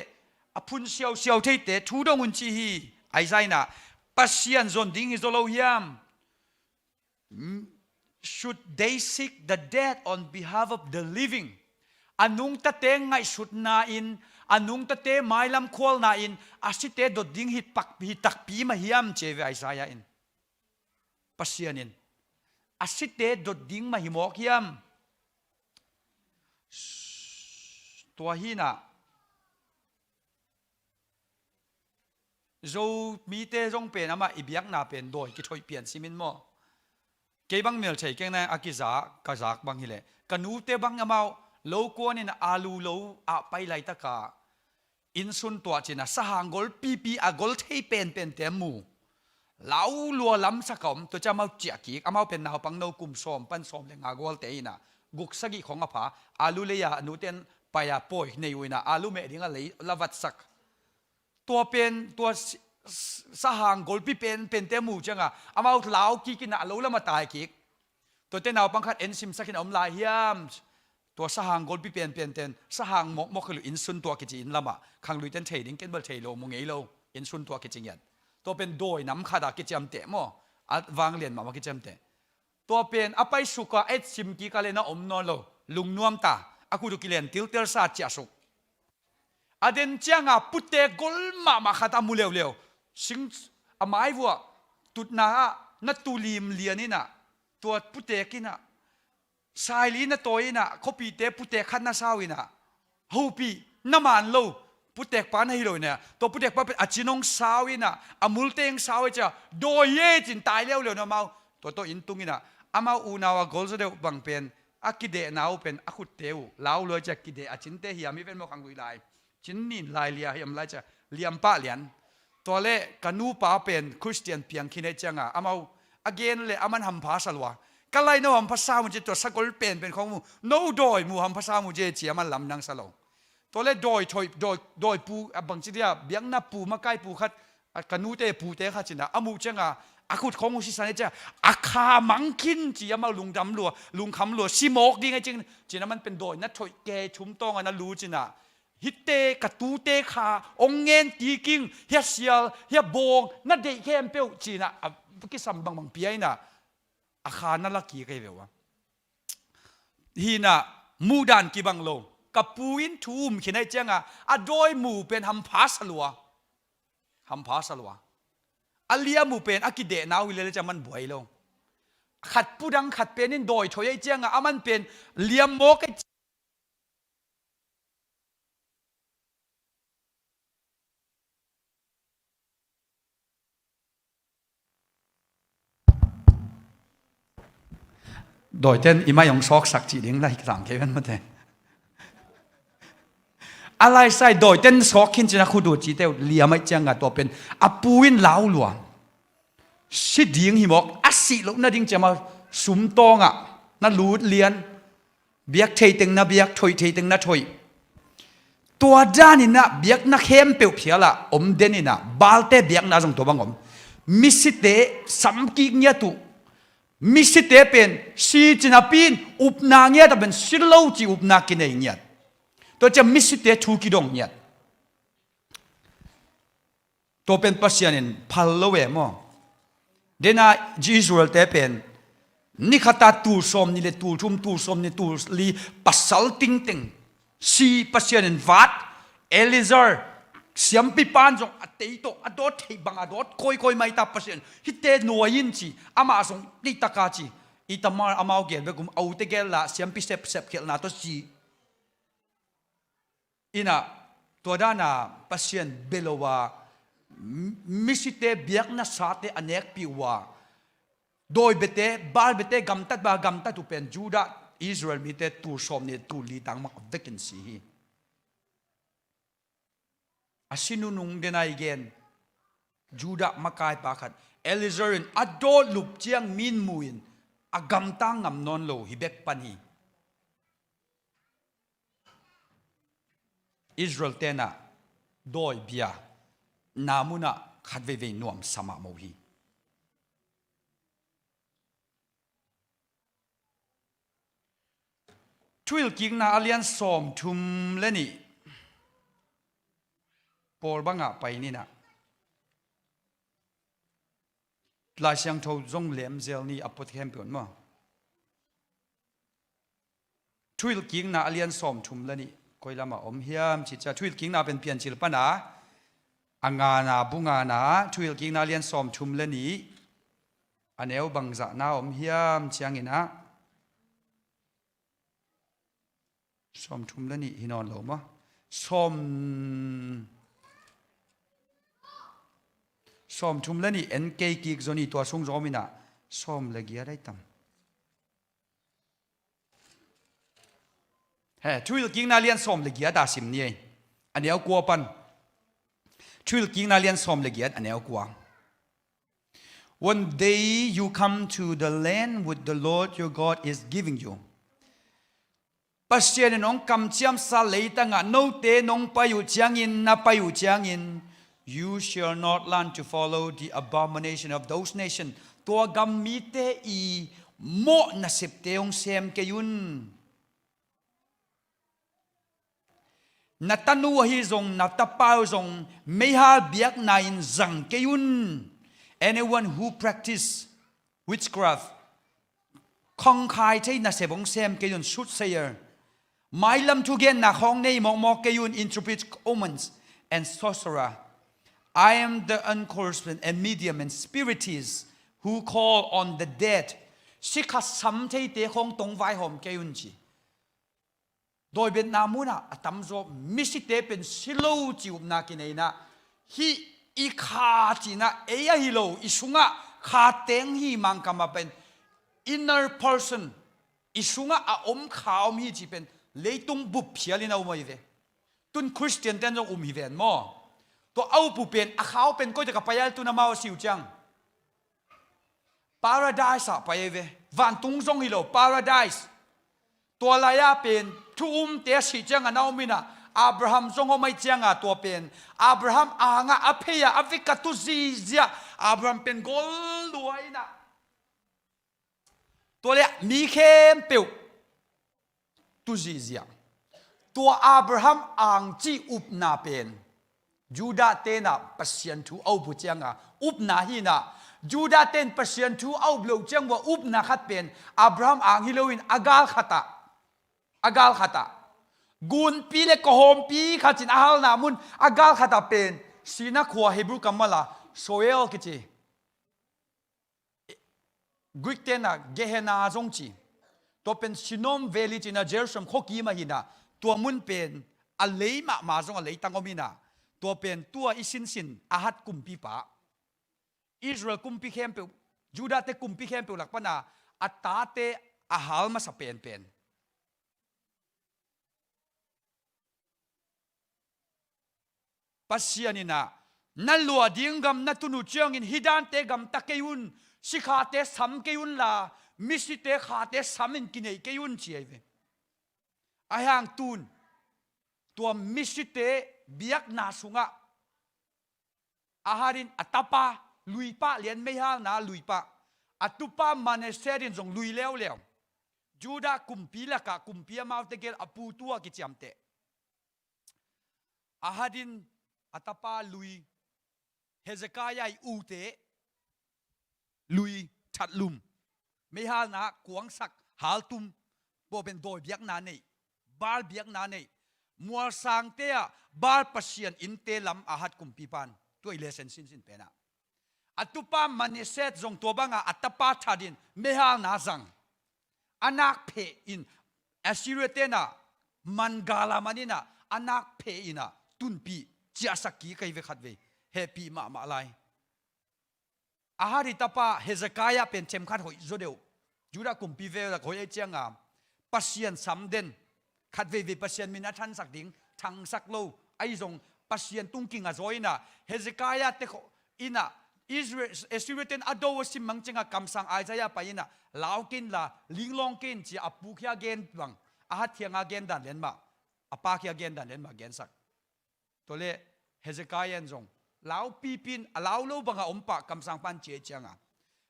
a phun siausiau theite thu dong un ci hi. Isaiah inah Pasian zon ding hi zaw lo hiam? Should they seek the dead on behalf of the living? A nungtate ngaihsutna in, a nungtate mailam khualna in a site dot ding hi pak, hi takpi mah hiam ci ahi ve Isaiah in. Pasian in a site dot ding mah hi mawk hiam? Tua hi inah Zomite zong pen amah i biakna pen dawi kithoih pian simin maw? Kei bang mel thei keng na a kiza, ka zak bang hileh ka nute bang amau lo kuanin alu lo ah pai laitaka innsun tuah cina sahang gol pipi a gol thei penpente mu. Lau lua lamsak a om, tua ciah amau ciah kik, amau pen naupang no kum sawm pan sawm le nga gualte ina guk sagih khong a pha, alu lei a nuten pai a pawi nei uh ina alu meh ding a lei la vatsak. Tua pen, tua s-, s-, sahang golpi pen, pente mu cianga amau lau kik ina a lo lam a tai kik. Tuate naupang khat en simsak in a om lai hiam? Tua sahang golpi pen, penten sahang mokmok hi lo, innsun tuah kici inn lamah khangluiten thei ding, ken bel thei lo, mu ngei lo, innsun tuah kici ngiat. Tua pen dawi nam khat a kiciamteh maw? A vanglian mahmah kiciamteh. Tua pen a paisuk a, et sim kik a le na om nawn lo, lungnuam ta, a khut uh kilen tiltel sa ciahsuk. A den cianga putek gol mahmah khat a mu leuleu. Sing a mai vuah tutna ah na tu lim lian ina, tua putek ina, saili na tawi ina, khuapite putek khat na sau ina, hopih na man lo, putekpa na hi lo ina, tua putekpa pen a cin hong sau ina, a multe hong sau e cia, dawi e cin tai leuleu na mau. Tua tawh inn tung ina, amau unau a gol zaw deuh bang pen, a kidehna uh pen a khutte uh lau lua cia kideh, a cinte hiam hi ven maw khanggui lai. Cin nin lai lia hiam lai cia, liampah lian. Tua le ka nupa pen Khristian piang khin ei cianga amau a gen le aman hampha sa lua. Ka lai no hampha sa mu ci, tua sagol penpen khong mu, no dawi mu hampha sa mu ci, ci aman lamdang sa lo. Tua le dawi thoih, dawi, dawi pu, a bangci dia, biakna pu, makai pu khat, a ka nute pute khat cina a muh cianga a khut khong uh sisan ei cia, a kha mang khin ci amau lungdam lua, lungkham lua, si mawk ding ei cin, cina man pen dawi na thoih kei thum tawnga na lu cina. Hite ka tute kha hong ngen kiking, hia sial, hia bawng, na deih khempeuh cina a kisam bangbang pia ina a kha na la kik ei ve ua. Hina muhdan kibang lo. Ka pu in thu um khin ahih cianga a dawi mu pen hampha sa lua. Hampha sa lua. A liam uh pen a kidehna uh hi lele ciang man buai lo. Khat pudang khat pen in dawi thoi ahih cianga a man pen liam mawk ahih Dawiten i mai hong sawksak cih ding la hi sam kei ven mate. A laisai dawiten sawk khin cin a khut uh cite uh liam ahih cianga tua pen a pu in lau lua. Si ding hi mawk a sih loh nading ciama sumtawngah na lut lian. Biak thei teng na biak, thoih thei teng na thoih. Tua daninah biakna khempeuh phialah om deninah balte biakna zong tua bang om. Misite samkik ngiat uh. Misite pen si cinapi in upna ngiat a pen si lo ci upna kinei ngiat. Tua ciah misite thu kidong ngiat. Tua pen Pasian in phal lo e maw? Dena Israel-te pen ni khata tul sawm ni le tul thum, tul sawm ni tul li pasal tingteng si Pasian in vat. Eleazar siampipan zong a tei tawh a dawt theih bang a dawt kawikawi maita Pasian hite nuai in ci. Amah zong deitaka ci. Itamar amau gel bek um, aute gel la siampi sepsep khialhna tawh ci. Inah tua dana Pasian bia lo a, misite biakna sate a nekpih uh a, dawi biate, Baal biate gamtat ba gamtat uh pen Judah, Israel mite tul sawm ni tul li tang mah vekin si hi. A si nunung dena i gen Judah makaipa khat Eleazar in a dawt lup ciang min mu in a gamtang ngam nawn lo hi bek pan hi. Israel tenah dawi bia na munah khat veivei nuamsa mahmah uh hi. Thuhilhkikna a lian sawm thum le nih pawl bangah pai ninah Lai Siangtho zong lemzel ni a puat khempeuh maw? Thuhilhkikna a lian sawm thum le nih koi lamah om hiam cih ciah Thuhilhkikna pen Piancil pana a ngana bu ngana Thuhilhkikna a lian sawm thum le nih a neu bangzahna om hiam cianginah sawm thum le nih hi nawn lo maw? Sawm sawm thum le nih en kei kik zaw ni tua sung zaw om inah sawm le giat ai tam. He, Thuhilhkikna lian sawm le giat a sim ni ei. A neu kua pan. Thuhilhkikna lian sawm le giat a neu kua. One day you come to the land which the Lord your God is giving you. Pasian in hong kamciamsa leitangah note nong pai uh ciangin, na pai uh ciangin, you shall not learn to follow the abomination of those nations. Tua gam mite i mawh nasepte hong sem kei un. Na tanu ahi zong, na tapa uh zong, meihal biakna in zang kei un. Anyone who practice witchcraft, khongkhai thei nasep hong sem kei un, soothsayer. Mailam thugenna khawng nei mawkmawk kei un, interpret omens and sorcerer. I am the occult and medium and spiritist who call on the dead. Sikha sam theite khawng tong vaihawm kei un ci. Dawibetna munah a tamzaw misite pen si lo ci upna kineinah hih i kha cinah ei ahi lo i sungah kha teng hi mangkam a pen inner person i sungah a om kha om hi ci pen leitung bup phialin a um ahi ve. Tun Khristian ten zong um hi ven maw? Tua a upu pen a khau pen koitak a pai a tun amau a siu ciang Paradise ah pai ve. Vantung zong hi lo, Paradise. Tua lai-ah pen thu umte a sih ciangah na om inah Abraham zong om ahi ciangah tua pen Abraham angah a phei-ah a vika tu zihziah Abraham pen gol lua inah tua le mi khempeuh tu zihziah. Tua Abraham ang cih upna pen Judah tenah Pasian thu a up uh cianga upna hinah Judah ten Pasian thu a up loh ciang ua upna khat pen Abraham ang hi loin a gal khatah A gal khatah, gunpi le kawhawmpi khat in a halna mun a gal khatah pen, sihna khua Hebrew kammal ah Sheol kici, Greek te in ah Gehenna zong ci. Tua pen Hinnom Valley ci-in ah Jerusalem khuakim ah hi-in ah, tua mun pen a lei mahmah zong a leitang om hi-in ah, tua pen tua i sinsin Ahaz kumpipa, Israel kumpi khempeuh, Judah te kumpi khempeuh lak pan ah a tate a hal masa penpen. Pasian in ah, na luah ding gam na tun uh ciangin hih dante gamta kei un, sikhate sam kei unla, misite khate samin kineih kei un, ci ahi ve. Ahi hang tun, tua misite biakna sungah Ahaz in a tapa, luipah lian, meihalna luipah, a tupa Manasseh in zong lui leuleu. Judah kumpi lakah kumpi amaute gel a pu tua kiciamteh. Ahaz in a tapa lui, Hezekiah i ute lui, thatlum, meihalna kuangsak, haltum, tua pen dawi biakna nei, Baal biakna nei, mualsangte ah Baal pasian innte lam Ahaz kumpipan, tua i lesson sinsin pen ah. A tupa Manasseh zong tua bangah a tapa thatin meihalna zang. A nak pheh in, Assyria te in ah man gala man in ah, a nak pheh in ah tunpih, ciahsak kik ahi ve khatvei. Hehpih mahmah lai. Ahaz i tapa Hezekiah pen themkhat hoih zaw deuh. Judah kumpi veve lak hoih ahih ciangin Pasian sam den. Khat veivei Pasian min a thansak ding, thangsak lo. Ahi zong Pasian tung kinga zaw in ah, Hezekiah te khawng in ah, Israel, Assyria ten a do a sim mang ciangin kamsang Isaiah pai in ah, lau kei inla, linglawng kei in ci-a a pu kiang a gen bang, Ahaz kiangah gen dan lian mah, a pa kiangah gen dan lian mah gensak. Tua leh Hezekiah in zong lau pipi in, a lau lo bangah om pah, kamsangpa'n ci ahih ciangin.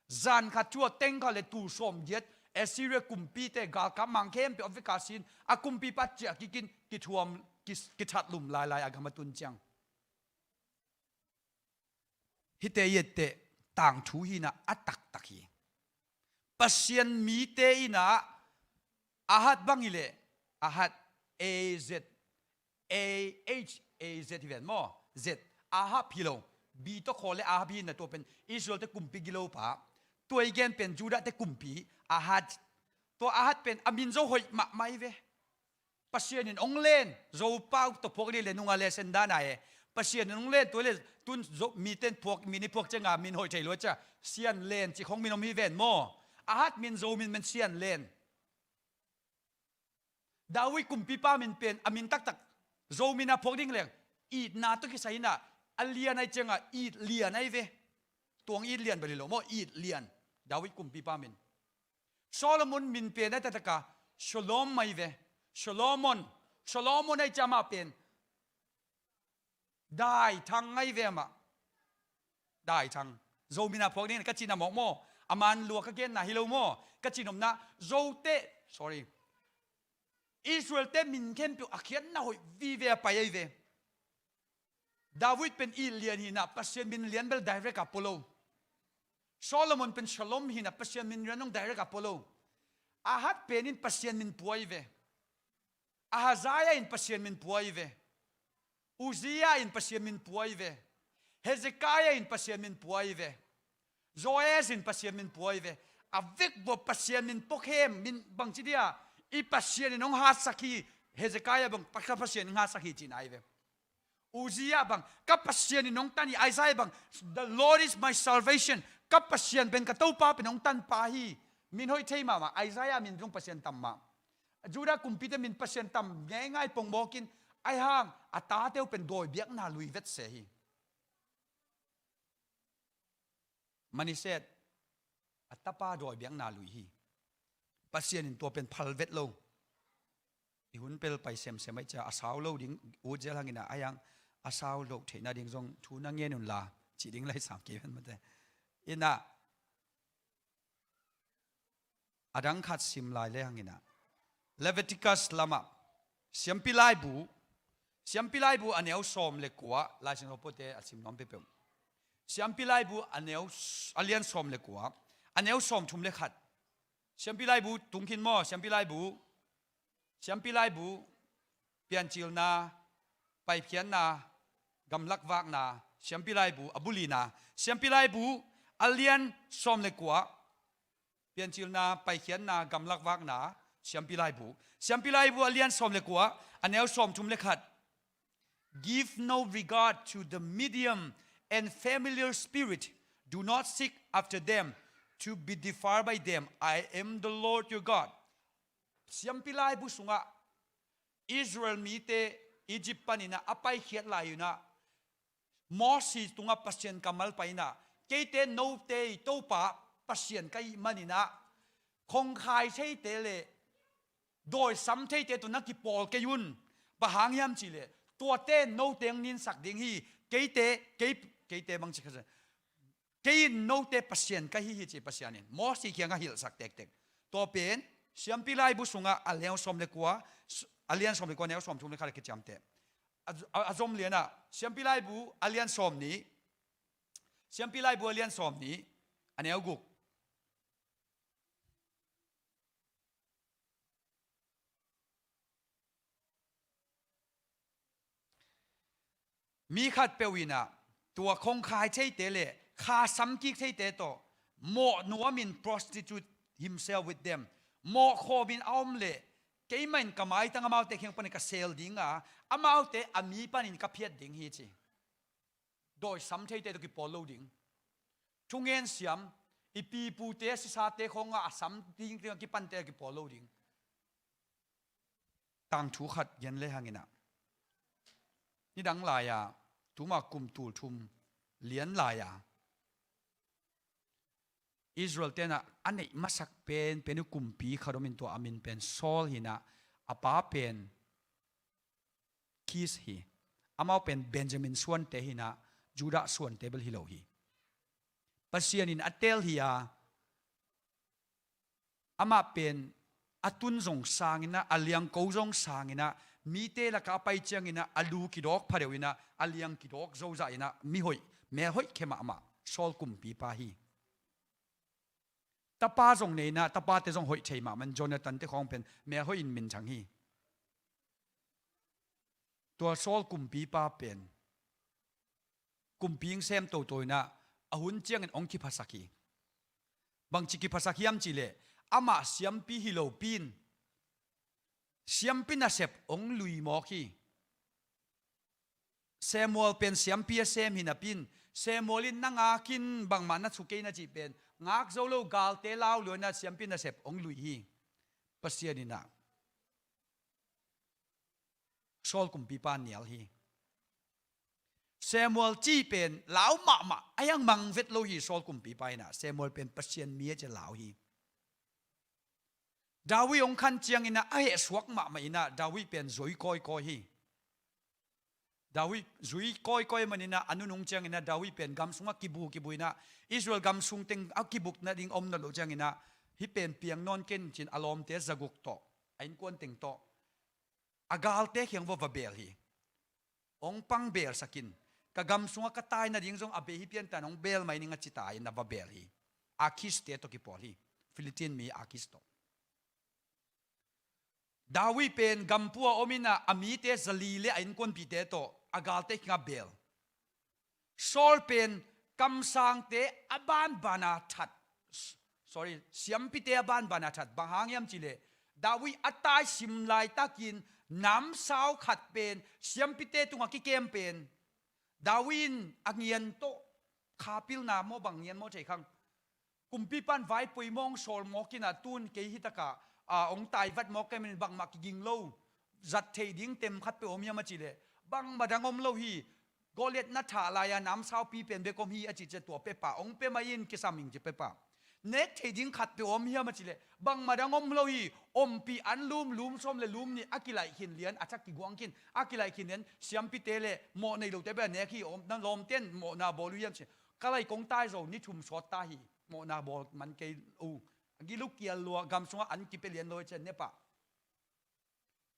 Zan khat thu-ah teng khat le tul sawmgiat Assyria kumpite galkap mang khempeuh a vekpi sin, a kumpipa ciah kik in kithuam, ki, kithatlum lailai a gam a tun ciang. Hihte i etteh tangthu hi-in ah a taktak hi. Pasian mite in ah Ahaz bang hi leh, Ahaz, A Z, A H A Z hi ven maw? Z, Ahab hi lo. B tawh khawl leh Ahab hi-in ah, tua pen Israel-te kumpi gilopa. Tua i gen pen Judah-te kumpi, Ahaz. Tua Ahaz pen a min zo hoih mahmah hi ve. Pasian in hong len, Zopau tawh phuak ding leh nunga lesson dan a e. Pasian in hong len, tua leh tun Zo, mite'n phuak, min i phuak ciangin min hoih thei lua ciang, Sian Len cih khawng min om hi ven maw? Ahaz min Zo min pen Sian Len. David kumpipa min pen, a min taktak, Zo min a phuak ding leng, itna tawh kisai in ah, a lian ahih ciangin it lian ahi ve. Tuang it lian bel hi lo maw, it lian. David kumpipa min. Solomon min pen a taktak a, Shalom ahi ve. Solomon. Solomon ahih ciang amah pen Daithang ahi ve amah. Daithang. Zo min a phuak ding ka cihna mawk maw? A man lua ka genna hi lo maw? Ka cih nopna, Zote, sorry, Israel-te min khempeuh a khiatna hoih vive a pai ahi ve. David pen it lian hi-in ah, Pasian min lian bel direct a pua lo. Solomon pen Shalom hi-in ah, Pasian min lian zong direct a pua lo. Ahaz pen in Pasian min pua ahi ve. Ahaziah in Pasian min pua ahi ve. Uzziah in Pasian min pua ahi ve. Hezekiah in Pasian min pua ahi ve. Joash in Pasian min pua ahi ve. A vekpi-a Pasian min pua khem, min bangci dia, i Pasian in hong hatsak hi. Hezekiah bang, ka Pasian in hong hatsak hi cihna ahi ve. Uzziah bang, ka Pasian in hong tan hi. Isaiah bang, "The Lord is my salvation." Ka Pasian pen, ka Topa pen hong tanpa hi. Min hoih thei mahmah. Isaiah min zong Pasian tam mah. Judah kumpite min Pasian tam ngeingai pongmawk in, ahi hang a tate uh pen dawi biakna lui vet se hi. Manasseh, a tapa dawi biakna lui hi. Pasian in tua pen phal vet lo. I hun pel pai semsem ahih ciang a sau lo ding ut zel hang in ah, ahi hang a sau loh theihna ding zong thu na ngen unla, cih ding lai sam kei ven mate. In ah, a dang khat sim lai le hang in ah, Leviticus lamah, Siampi Laibu, Siampi Laibu a neu sawm le kua, Lai Siangtho puate a sim nuam peuhpeuh. Siampi Laibu a neu s-, a lian sawm le kua, a neu sawm thum le khat. Siampi Laibu tung khin maw, Siampi Laibu. Siampi laibu, Piancilna, Paikhiatna, Gamlak Vakna, Siampi laibu, a bulina, Siampi laibu, a lian sawm le kua, Piancilna, Paikhiatna, Gamlak Vakna, Siampi laibu, Siampi laibu, a lian sawm le kua, a neu sawm thum le khat. Give no regard to the medium and familiar spirit. Do not seek after them to be defiled by them. I am the Lord your God. Siampi laibu sungah Israel mite Egypt paninah a paikhiat lai unah Moses tungah Pasian kammal painah, keite note i Topa Pasian ka hih maninah, khongkhai theite le dawisam theite tawh na kipawl kei un. Bang hang hiam cihleh, tuate note ang ninsak ding hi. Keite, kei, keite bang ci kha, kei in note Pasian ka hi hi ci Pasian in Moses kiangah hilhsak tektek. Tua pen Siampi laibu sungah a lian sawm le kua, a lian sawm le kua, neu sawm thum le khat a kiciamteh. A, a, a zom lianah Siampi laibu a lian sawm nih, Siampi laibu a lian sawm nih, a neu guk. Mi khatpeuh inah tua khongkhai theite le kha samkik theite tawh mawh nuamin prostitute himself with them. Mawh khawmin a om le keimah in ka maitang amaute kiang panin ka sel dinga, amaute a mi panin ka phiat ding hi ci. Dawisam theite tawh kipawl lo ding. Thungen siam, i pipute, sisate khawngah a sam ding, ding a kipante a kipawl lo ding. Tangthu khat gen le hanginah, nidang lai-a, tuma kum tul thum lian lai-a Israel tenah a neih masak penpen uh kumpi khat om in, tua a min pen Saul hinah, a pa pen Kis hi. Amau pen Benjamin suante hinah, Judah suante bel hi lo hi. Pasian in a tel hi-a, amah pen a tun zong sanginah, a liangko zong sanginah, mite lakah a pai cianginah a lu kidawk phadeuh inah, a liang kidawk zozah inah, mihoih, melhoih khe mahmah Saul kumpipa hi. Tapa zong nei inah, tapate zong hoih thei mahmah in, Jonathan te khawng pen melhoih in minthang hi. Tua Saul kumpipa pen kumpi hong sem toto inah, a hun ciangin hong kiphasak hi. Bangci kiphasak hiam cihleh, amah siampi hi lopi in siampi nasep hong lui mawk hi. Samuel pen siampi a sem hi napi in, Samuel in na ngakin bangmah na thu kei na cih pen ngak zo lo, galte lau lua inah siampi nasep hong lui hi. Pasian inah Saul kumpipa nial hi. Samuel cih pen lau mahmah, a hiang mang vet lo hi. Saul kumpipa inah Samuel pen Pasian mi a ci a lau hi. David hong khan cianginah a hehsuak mahmah inah David pen zui kawikawi hi. David zui kawikawi maninah a nunung cianginah David pen gam sungah kibu kibu inah, Israel gam sung teng a kibuk nading om nawn loh cianginah, hih pen piang nawn ken cin a lawmte zaguk tawh, a innkuan teng tawh, a galte kiang va va beel hi. Hong pang beelsak in, ka gam sungah ka tai nading zong a bei hi piantan hong beel mai ning a ci ta in a va beel hi. Akis te tawh kipawl hi. Philistine mi Akis tawh. David pen gampua om inah a mite zali le a innkuanpihte tawh a galte kiangah beel. Saul pen kamsangte a banbana that, sorry, siampite a banbana that. Bang hang hiam cihleh, David a taisim laitakin namsau khat pen siampite tungah kikem pen David in a ngian tawh, khapilna maw bang ngian maw thei khang, kumpipan vaipuimawng sawl mawk inah, tun kei hitakah a hong taivat mawk kei manin bangmah kiging lo, zat theih ding tem khatpeuh om hiam a cihleh, bangmah dang om lo hi. Goliath na thah lai-a namsaupi pen bek om hi a cih ciah tua pepa hong pia mai in kisam ing ci pepa. Nek theih ding khatpeuh om hiam a cihleh, bangmah dang om lo hi. Ompih an lum, lum sawm le lum nih a kilaih khin lian, a thak kiguang khin a kilaih khin lian, siampite le mawh nei lote bek a nek hi. Om na lawmten mawhna bawl uh hiam ci. Ka lai kong tai zo ni thum sawt ta hi. Mawhna bawl man kei uh. A gil uh kial lua, gam sungah an kipia lian lua hi cian nepa.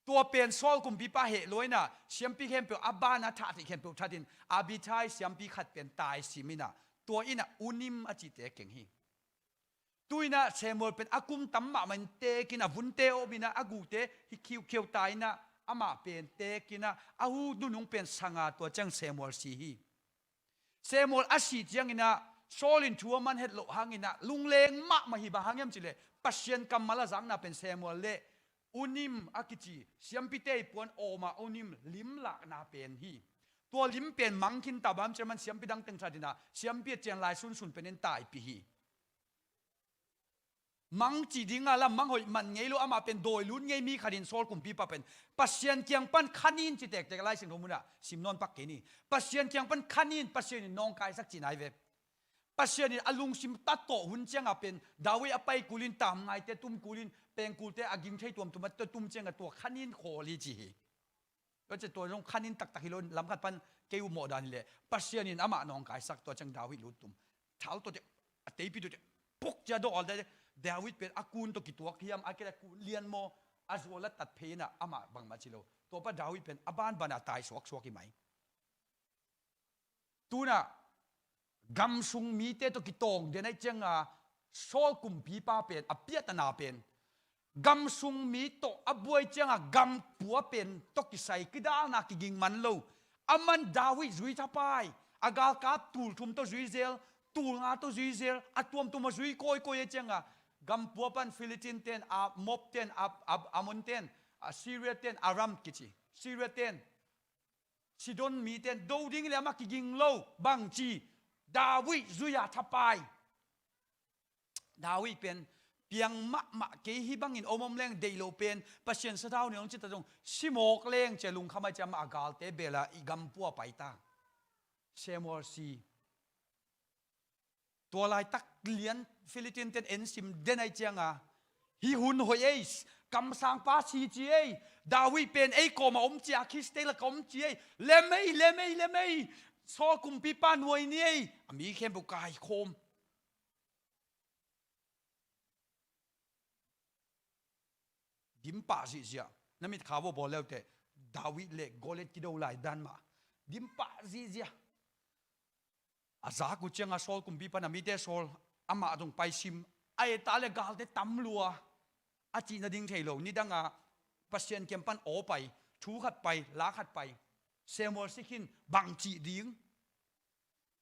Tua pen Saul kumpipa heh lua inah siampi khempeuh a ban a thah theih khempeuh thatin Abiathar siampi khat pen taisim inah, tua inah Urim a cihte keng hi. Tu-in ah Samuel pen a kum tam mahmah in teek in ah, a vunte om in ah, a gute hi khiukheu ta in ah, amah pen teek in ah, a hu nunung pen sanga, tua ciang Samuel si hi. Samuel a sih ciangin ah Saul in thu a man het loh hangin ah lungleng mahmah hi. Bang hang hiam cih leh Pasian kammal a zakna pen Samuel le Urim a kici siampite ii puan awm a Urim lim lakna pen hi. Tua lim pen mang khin ta, bang hang hiam cih leh aman siampi dang teng that in ah, siampi a cian lai sunsun pen in taipih hi. Mang cih ding a lam mang hoih man ngei lo, amah pen dawi lut ngei mi khat in, Saul kumpipa pen Pasian kiang pan khan in ci tektek, Lai Siangtho mun ah sim nawn pak kei ni. Pasian kiang pan khan in, Pasian in nawngkaisak cihna hi ve. Pasian in a lungsim tatawh hun ciang a pen David a pai kul in, tamngaite tum kul in, pengkulte a ging thei tuamtuam a tum ciang a, tua khan in khawl hi ci hi. Tua ciang tua zong khan in taktak hi lo, lam khat pan kei upmawh dan hi leh Pasian in amah nawngkaisak, tua ciang David lut tum. Thal tua ciang a teipi tua ciang puk cia dawh al tua ciang David pen a kun tawh kituak hiam, a kei leh kun lian maw, a zual a tat phei in ah amah bangmah ci lo. Tua pa David pen a banban a tai suaksuak hi mai. Tu-in ah gamsung mite tawh kitawng den ahih ciang a, Saul kumpipa pen a piattana pen gamsung mi tawh a buai ciang a, gampua pen tawh kisai kidalna kiging man lo. Aman David zui thapai, a galkap tul thum tawh zui zel, tul nga tawh zui zel, a tuamtuam a zui kawikawi ahih ciang a, gampua pan Philistine ten, a Moab ten, a, a, Ammon ten, a Syria ten, Aram kici Syria ten, Sidon mite in do ding hi leh amah kiging lo. Bangci, David zui a thapai. David pen piang mahmah kei, hih bangin om om leng deih loh pen, Pasian sathau nei ung ci ta zong, si mawk leng ci a lungkham ahih ciang amah a galte bel a, i gampua pai ta. Samuel si. Tua laitak lian Philistine ten ensim den ahih ciang a, hih hun hoih ei, kamsangpa si ci ei, David pen ei kawm a om ci a, Kis te lak a om ci ei, lem ei, lem ei, lem ei, Saul kumpipa nuai ni ei, a mi khempeuh kaikhawm. Dim pah zihziah. Na mitkha vua bawl le uh teh, David le Goliath kido lai dan mah. Dim pah zihziah. A zak uh ciang a Saul kumpipa in a mite sawl, amah zong paisim. A et ta le galte tam lua. A cih nading thei lo. Nidang a Pasian kiang pan aw pai, thu khat pai, la khat pai. Samuel si khin, bang cih ding.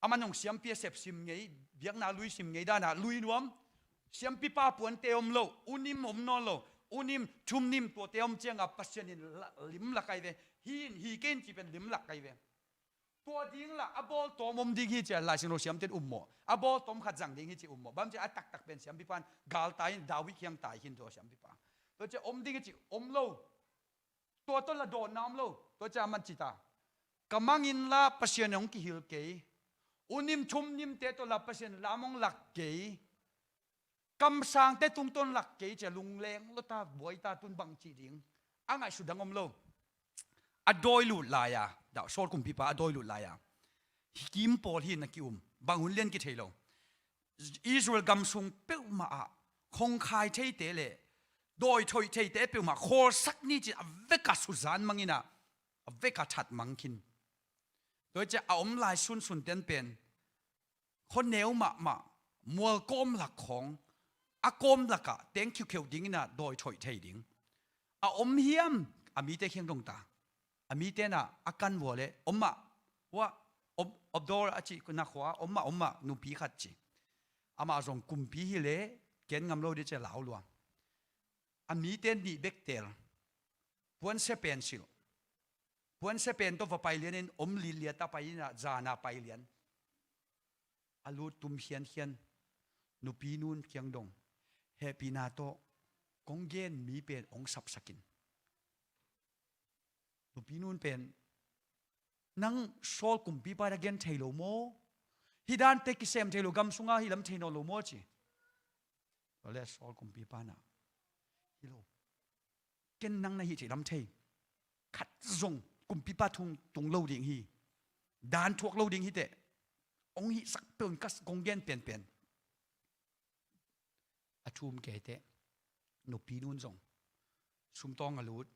Aman hong siampi a sep sim ngei, biakna lui sim ngei dan a lui nuam. Siampipa puante om lo, Urim om nawn lo, Urim, Thummim tuate om ciang a Pasian in la-, lim lak ahi ve. Hi in, hi kei in cih pen lim lak ahi ve. Tua ding lah a bawltawm om ding hi ci a Lai Siangtho siamte in um maw? A bawltawm khat zang ding hi ci um maw? Bang ci a taktak pen siampipa in galtai in David kiang tai khin tua siampipa. Tua ci a om ding hi ci om lo. Tua tawh lah dawnna om lo. Tua ciang aman ci ta, ka mang inla Pasian in hong kihil kei. Urim Thummimte tawh lah Pasian in lam hong lak kei. Kamsangte tungtawn lak kei ci a lungleng lo ta, buai ta, tun bang cih ding. A ngaihsut dang om lo. A dawi lut lai a, Saul kumpipa a dawi lut lai a, hi kim pawl hi na ki-um. Bang hun lian kithei lo. Israel gamsung peuhmah ah khongkhai theite le dawithoih theite peuhmah khawlsak ni ci a vek a suzan mang in a, a vek a that mang khin. Tua hi ciah a om lai sunsun ten pen khuaneu mahmah, mual kawm lak khawng, a kawm lakah teng khiukheuh ding in a dawithoih thei ding. A om hiam, a mite kiang dong ta. A mite in a kan vua le, om mah, hua, om, om dawr a cih na khua, om mah, om mah, nupi khat ci. Amah zong kumpi hi le, ken ngam lo dih ci a lau lua. A mite nih bek teel. Puansia pen silh. Puansia pen tawh va pai lian in om liliat a pai in a, zan a pai lian. A lut tum khiankhian. Nupi nun kiang dong. Hehpihna tawh kong gen mi pen hong sapsak in. Nupi nun pen, nang Saul kumpipa na gen thei lo maw? Hih dante kisem thei lo, gam sunga hih lam thei nawn lo maw ci. Tua le Saul kumpipa in a, hi lo. Ken nang na hih theih lam thei. Khat zong kumpipa thu tung lo ding hi. Dan thuak lo ding hi teh. Hong hihsak peuh in ka kong gen penpen. A thum kei teh. Nupi nun zong sumtawng a lut.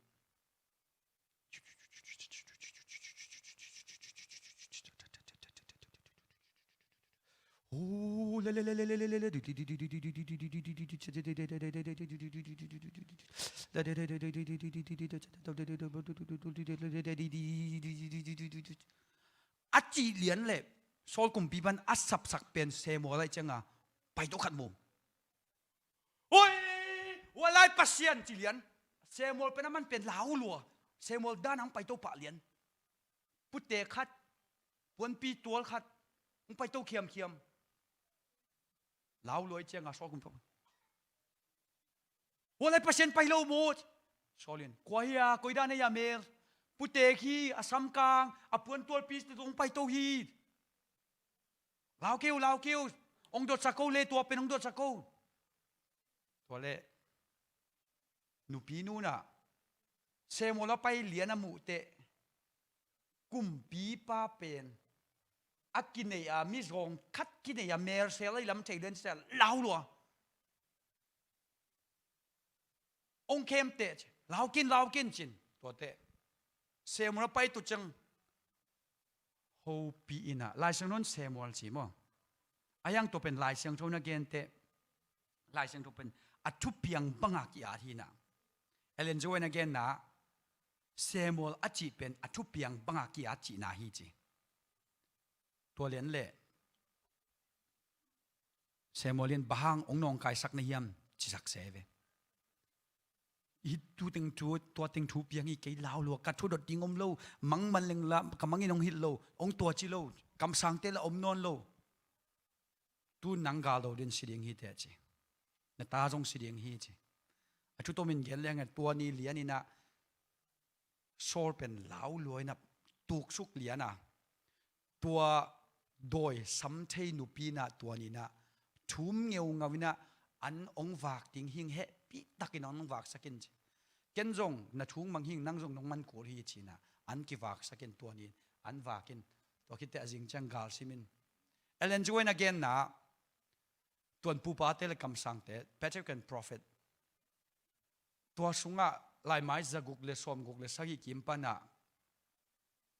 A cih lian leh Saul kumpipa'n a sapsak pen Samuel ahih ciangin pai to khat mu. Oi, hua lai Pasian ci lian. Samuel pen aman pen lau lua. Samuel dan a hong pai to pah lian. Pute khat, puanpi tual khat, hong pai to khiamkhiam. Lau lua ahih ciangin Saul kumpipa'n, hua lai Pasian pai lo mu. Saul in, kua hi a, koi dan a hi a mel? Pute hi, a samkang, a puan tualpi tawh hong pai to hi. Lau kei un, lau kei un. Hong dotsak ko le, tua pen hong dotsak ko. Tua leh nupi nu'n ah Samuel a pai lian a muh teh, kumpipa pen a kinei a, mizawng khat kinei a, mel sel a, i lam thei lian sel, lau lua. Hong khem teh ci, lau kin, lau kin ci-in. Tua teh Samuel a pai to ciang hopih in ah, Lai Siangtho in Samuel ci maw. Ahih hang tua pen Lai Siangtho in a gen teh, Lai Siangtho pen a thupiang bang a ki-at hi in ah. Ellen G. White in a genna, Samuel a cih pen a thupiang bang a ki-at cihna hi ci. Tua lian leh Samuel in, bang hang hong nawngkaisak na hiam, cisak se ve. Hih tu teng thu, tua teng thu piang hi, kei lau lua, ka thu dot ding om lo, mang man leng la, ka mang in hong hilh lo, hong tua ci lo, kamsangte la om nawn lo. Tu-in nang galdo ding si ding hi teh ci. Na ta zong si ding hi ci. A thu tom in gen leng, tua ni lian in ah Saul pen lau lua in ah tuksuk lian a, tua dawi sam thei nupi in ah tua ni in ah thum ngeungau in ah an hong vak ding hing, hehpih takin an hong vaksak in ci. Ken zong na thu mang hing, nang zong nong man kul hi ci-in ah an kivaksak in, tua ni in an vak in. Tua khit teh a zing ciang gal sim in. Ellen G. White in a genna, tuanpupate le kamsangte, patriarch and prophet, tua sungah laimai zaguk le sawmguk le sagih kim pan ah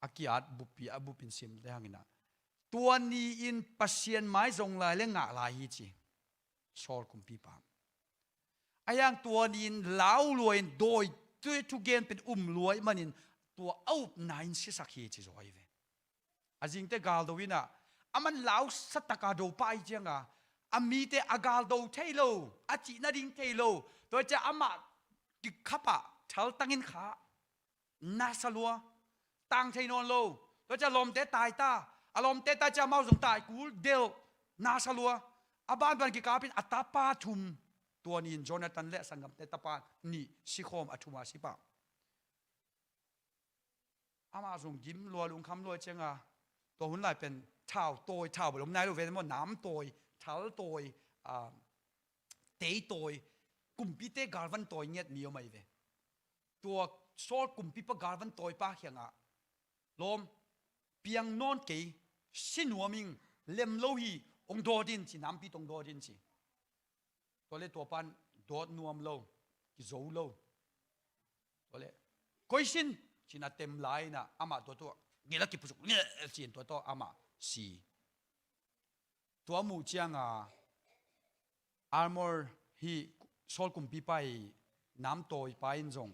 a ki-at buppi, a bup in sim lehang in ah, tua ni in Pasian mai zong lai le ngah lai hi ci. Saul kumpipa. Ahih hang tua ni in lau lua in dawi, tu, thugen pen um lua ahih manin tua a upna in sisak hi ci zaw hi ve. A zing teh galdo in ah, aman lausa tak a do pah ahih ciangin a mite a galdo thei lo, a cih nading thei lo. Tua ciang amah kikhap ah thaltang in kha, na sa lua, tang thei nawn lo. Tua ciang lawmte tai ta, a lawmte tai ciang amau zong tai kul delh, na sa lua. A banban kikap in a tapa thum, tua ni in Jonathan le sanggamte tapa nih sikhawm, a thum a si pah. Amah zong gim lua, lungkham lua ciangin a, tua hun lai pen thau tawi, thau bel om nai lo ve maw, nam tawi, thal tawi, ah, tei tawi, kumpite galvan tawi ngiat mi om ahi ve. Tua Saul kumpipa galvan tawipa kiangah, lawm, piang nawn kei, si nuam ing, lem lo hi, hong dawt in ci, nampi tawh hong dawt in ci. Tua leh tua pan dawt nuam lo, kizo lo. Tua leh, koih sin, ci-in a tem lai in a, amah tua tawh gil a kipusuk, ngel ci-in tua tawh amah si. Tua muh ciangin a, armor hi, Saul kumpipa i namtawipa in zong,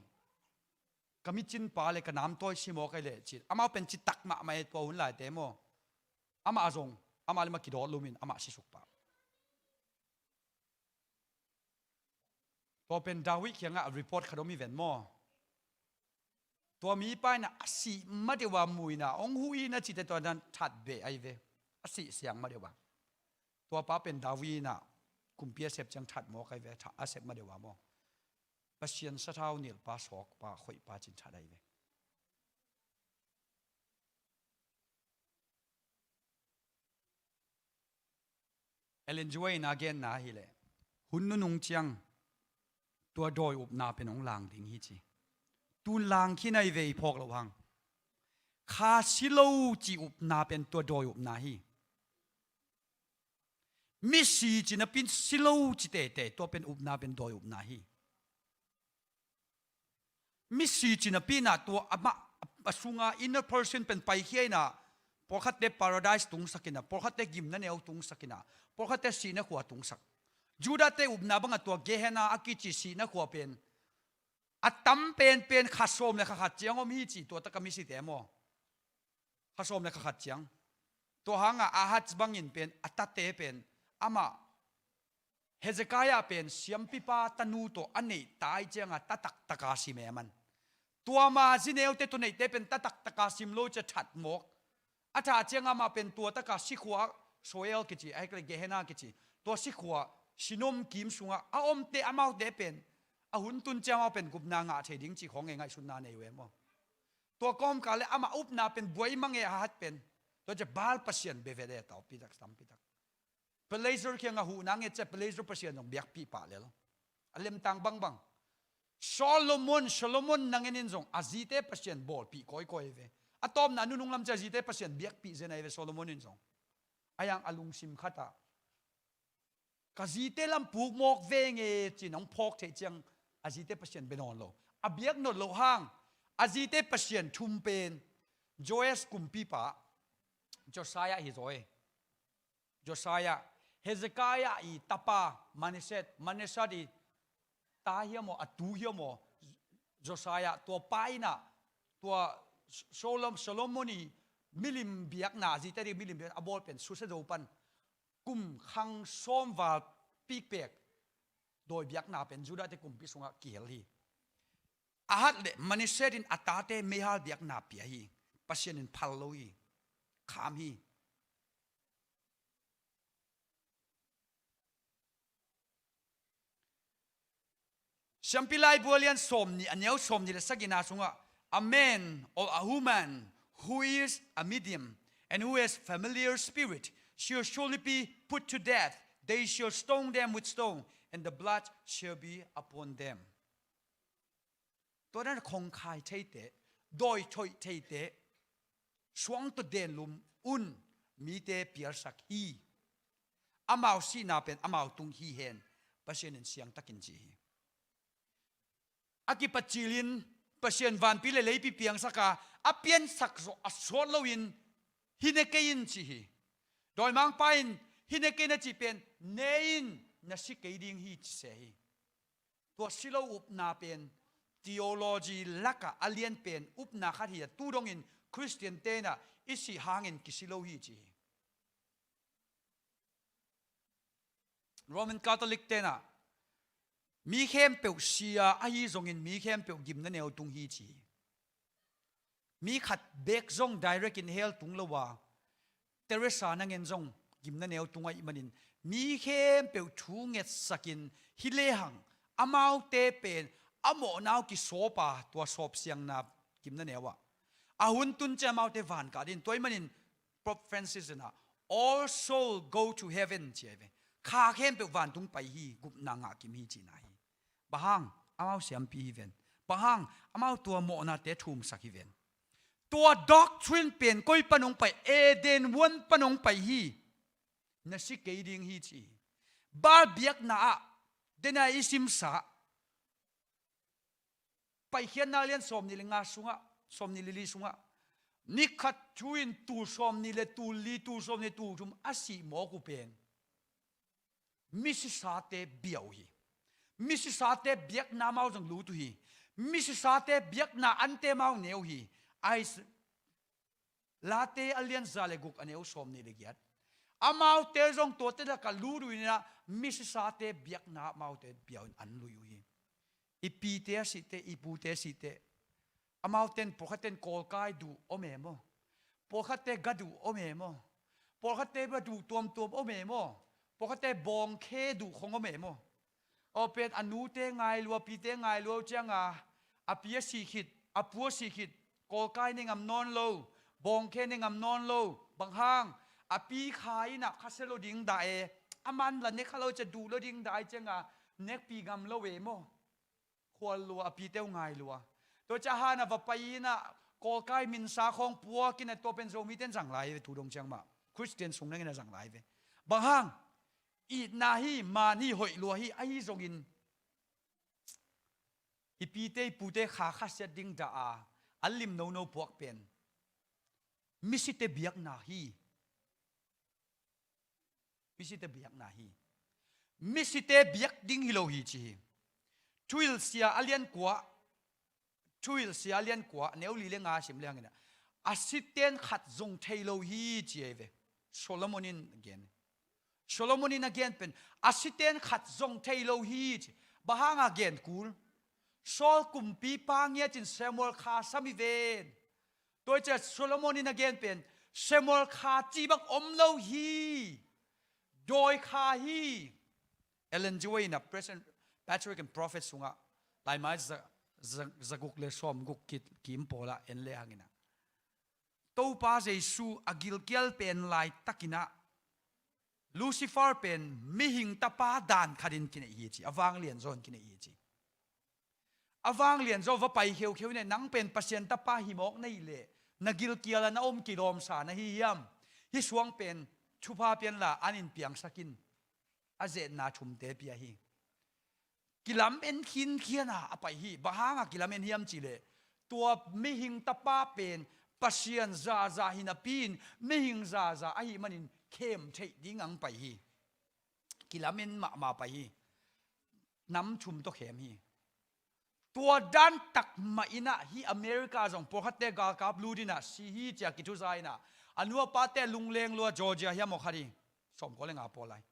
ka micinpa le ka namtawi si mawk ahi leh ci-in, amau pen citak mahmah e tua hun laite maw. Amah zong, amah le amah kidawt lum in amah sisuk pah. Tua pen David kiangah report khat om hi ven maw. Tua mipa in a sih ma deuh a mu in a, hong huh in a cih teh tua dan that beh ahi ve. A sih siang ma deuh a. Tuapa pen David in a kumpi a sep ciang that mawk ahi ve, that a sep ma deuh a maw. Pasian sathau nilhpa, sawkpa, khoihpa ci-in that ahi ve. Ellen G. White in a genna hi leh, hun nunung ciang tua dawi upna pen hong lang ding hi ci. Tun lang khin ahi ve, i phawk loh hang. Kha si lo ci upna pen tua dawi upna hi. Misi ci napi in si lo ci teitei, tua pen upna pen dawi upna hi. Misi ci napi in a tua amah, a sunga inner person pen paikhia in a, Pawlkhatte paradise tungsak in ah, pawlkhatte gimna neu tungsak in ah, pawlkhatte sihna khua tungsak. Judah-te upna bangah tua Gehenna a kici sihna khua pen a tam penpen kha sawm le kha khat ciang om hi ci, tua taka misite maw. Kha sawm le kha khat ciang. Tua hangah Ahaz bangin pen a tate pen amah Hezekiah pen siampipa tanu tawh a neih tai cianga ta taktaka sim e a man. Tua ma zineute tawh neihte pen ta taktaka sim lo cia that mawk. A thah cianga amah pen tua taka sikhua, Sheol kici, a hek le Gehenna kici, tua sikhua, sinom kim sungah a omte, amaute pen a hun tun cia amau pen gupna ngah thei ding ci khawng e ngaihsutna nei uh e maw. Tua kawmkal le amah upna pen buai mang e Ahaz pen. Tua cia Baal pasian bia vet e tau pitak, tam pitak. Pelazar kiangah huhna nget cia Pelazar pasian zong biakpih pah lel. A lemtang bangbang. Solomon, Solomon nangen in zong a zite pasian bawlpih kawikawi ve. A tawpna a nunung lam cia a zite pasian biakpih zen ahi ve Solomon in zong. A yang a lungsim khatah ka zite lam puk mawk veng e cin hong phawk theih ciang a zite pasian bia nawn lo. A biak nawn loh hang a zite pasian thum pen Joash kumpipa Josiah hi zaw e. Josiah, Hezekiah i tapa Manasseh, Manasseh i ta hiam aw, a tu hiam aw, Josiah, tua pa in ah, tua Solom-, Solomon i milim biakna, a zite ding milim biakna a bawl pen susia zo pan kum khang sawm val pikpek dawi biakna pen Judah-te kumpi sungah kihel hi. Ahaz le Manasseh in a tate meihal biakna pia hi. Pasian in phal lo hi. Kham hi. Siampi Laibu a lian sawmnih, a neu sawmnih le sagihna sungah, "A man or a woman who is a medium and who has familiar spirit shall surely be put to death. They shall stone them with stone, and the blood shall be upon them." Tua dan khongkhai theite, dawithoih theite, suang tawh denlum un mite pialsak hi. Amau sihna pen amau tung hi hen, Pasian in siangtakin ci hi. A kipacilin Pasian vanpi le leipi piangsak a, a piansak zawh a sawt loin hi ne kei in ci hi. Dawimangpa in hi ne kei in a cih pen ne in, na si kei ding hi ci se hi. Tua silo upna pen theology lakah a lian pen upna khat hi a, tu dongin Khristian tenah i sih hangin kisi lo hi ci hi. Roman Catholic tenah mi khempeuh sia ahi zongin mi khempeuh gimna neu tung hi ci hi. Mi khat bek zong direct in hell tung lo a, Teresa nangen zong gimna neu tung ahih manin mi khempeuh thu ngetsakin hi lehang amaute pen a mawhna uh kisawp a, tua sawpsiangna gimna neu ah a hun tun ciang amaute van kah ding. Tua ahih manin Pope Francis in ah, "All soul go to heaven," ci ahi ve. Kha khempeuh vantung pai hi, gupna ngah kim hi cihna hi. Bang hang? Amau siampi hi ven. Bang hang? Amau tua mawhnate thumsak hi ven. Tua doctrine pen koi pan hong pai? Eden huan pan hong pai hi. Na si kei ding hi ci hi. Baal biakna ah, dena i simsa Paikhiatna lian sawmnih le nga sungah, sawmnih le li sungah, ni khat thu-in tul sawmnih le tul li, tul sawmnih tul thum a sih mawk uh pen misisate bia uh hi. Misisate biakna amau zong lut uh hi. Misisate biakna ante amau ne uh hi. Ais- Late a lian za le guk, a neu sawmnih le giat. Amaute zong tuate lakah lut uh in ah, misisate biakna amaute bia uh in an lui uh hi. I pite a sihte, i pute a sihte, amaute in pawlkhatte in kawlkai duh om e maw? Pawlkhatte ga duh om e maw? Pawlkhatte ba duh tuamtuam om e maw? Pawlkhatte bawngkhe duh khong om e maw? Aw pen a nute ngai lua, pite ngai lua uh cianga, a pi a sih khit, a pu a sih khit, kawlkai ne ngam nawn lo, bawngkhe ne ngam nawn lo. Bang hang? A pi kha in ah khasia lo ding dah e, a man la ne kha lo cia, duh lo ding dah e cianga, nekpih ngam lo e maw? Khual lua, a pite uh ngai lua. Tua cia han a va pai in ah, kawlkai minsa khawng puak in ah, tua pen Zomite in zang lai ve, tu dong ciang mah. Khristian sung nangin a zang lai ve. Bang hang? Itna hi, man hi, hoih lua hi, ahi zongin i pite i pute kha khasiat ding dah a, an lim nono puak pen Misite biakna hi. Misite biakna hi. Misite biak ding hi lo hi ci hi. Thuhilhsia a lian kua, Thuhilhsia a lian kua, neu li le nga sim le hangin ah, a siten khat zong thei lo hi ci ei ve. Solomon in a gen. Solomon in a gen pen, a siten khat zong thei lo hi ci. Bang hanga gen kul? Saul kumpipa ngiat in Samuel kha sam hi ven. Tua hi ciah Solomon in a gen pen, Samuel kha ci bang om lo hi. Dawi kha hi. Ellen G. White in a President Patriarch and Prophet sungah, laimai za, za, zaguk le sawmguk ki, kim pawlah en le hangin ah, Topa Jesu a gilkial pen laitakin ah, Lucifer pen mihing tapa dan khatin kineih hi ci, a vanglian zaw in kineih hi ci. A vanglian zaw va pai kheukheu in ah, nang pen Pasian tapa hi mawk na hih leh, na gilkial ah na om kilawmsa na hi hiam? Hih suang pen thupha pian la an in piangsak in, a zetna thumte pia hi. Kilamen khinkhian a a pai hi. Bang hanga kilamen hiam cih leh, tua mihing tapa pen Pasian zaza hi napi in, mihing zaza ahih manin khem theih ding ang pai hi. Kilamen mahmah pai hi. Nam thum tawh khem hi. Tua dan tak mah in ah hih America zong pawlkhatte galkap lut in ah si hi cia kithuza in ah, a nu a pate lungleng lua, Georgia hiam aw khat hi, sawmkua le nga pawl lai.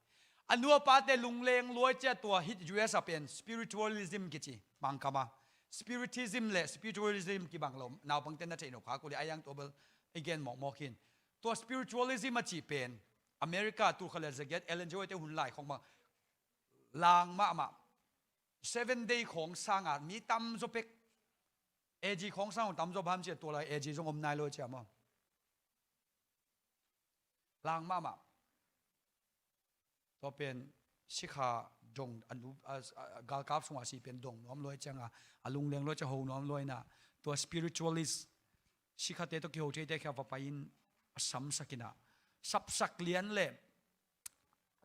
A nu a pate lungleng lua ciah tua hih U S a pen spiritualism kici, Mangkam a. Spiritism le spiritualism kibang lo, naupangte na theih nop khak uh leh a yang tua bel i gen mawkmawk hi in. Tua spiritualism a cih pen America tul khat le za giat Ellen G. White te hun lai khong mah, lang mahmah. Seven Day khawng sanga mi tamzaw pek, A G khawng sang tamzaw bang hiam cih leh tua lai A G zong om nai lo cia maw. Lang mahmah. Tua pen sikha dong, a nu, a, a, galkap sungah si pen dong nuam luai cianga, a lungleng luai cia ho nuam luai in ah, tua spiritualist sikhate tawh kiho theite khia va pai in a samsak in ah, sapsak lian le,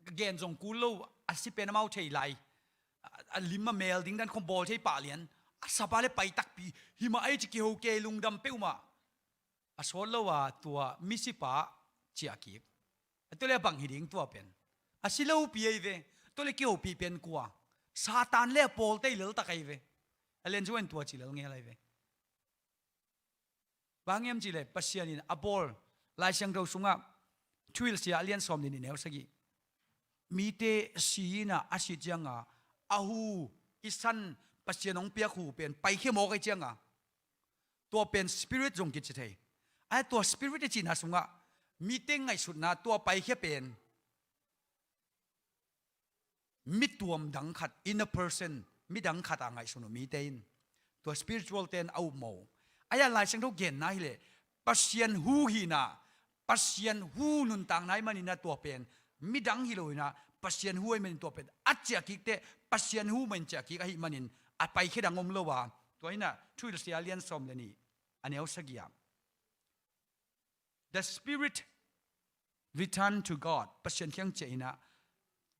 ka gen zong kul lo, a si pen amau thei lai. A, a lim a mel ding dan khong bawl thei pah lian. A sapa le pai takpi, himah ei ci kiho kei lungdam peuhmah. A sawt lo a tua misipa ciah kik. A tua le a bang hi ding tua pen. A si lopi ei ve. Tua le kihopih pen kua? Satan le a pawlte hi leltak ei ve. A lian cu en tua ci lel ngel ei ve. Bang hiam cih leh Pasian in a bawl, Lai Siangtho sungah Thuhilhsia a lian sawm le nih neu sagih, mite si in ah a sih cianga a hu, i san, Pasian hong piak hu pen paikhia mawk ei cianga, tua pen spirit zong kici thei. A tua spirit i cihna sungah mite ngaihsutna tua paikhia pen mi tuam dang khat, inner person, mi dang khat a ngaihsun uh mite in. Tua spiritual ten a upmawh uh. Ahi a Lai Siangtho genna hileh Pasian hu hihna, Pasian hu nuntakna ahih manin a tua pen mi dang hi lo in a, Pasian hu ahih manin tua pen a ciahkik teh, Pasian hu mahin ciahkik ahih manin a paikhia dang om lo a. Tua in a Thuhilhsia lian sawm le nih a neu sagih ah, "The spirit return to God." Pasian kiang ciah in a,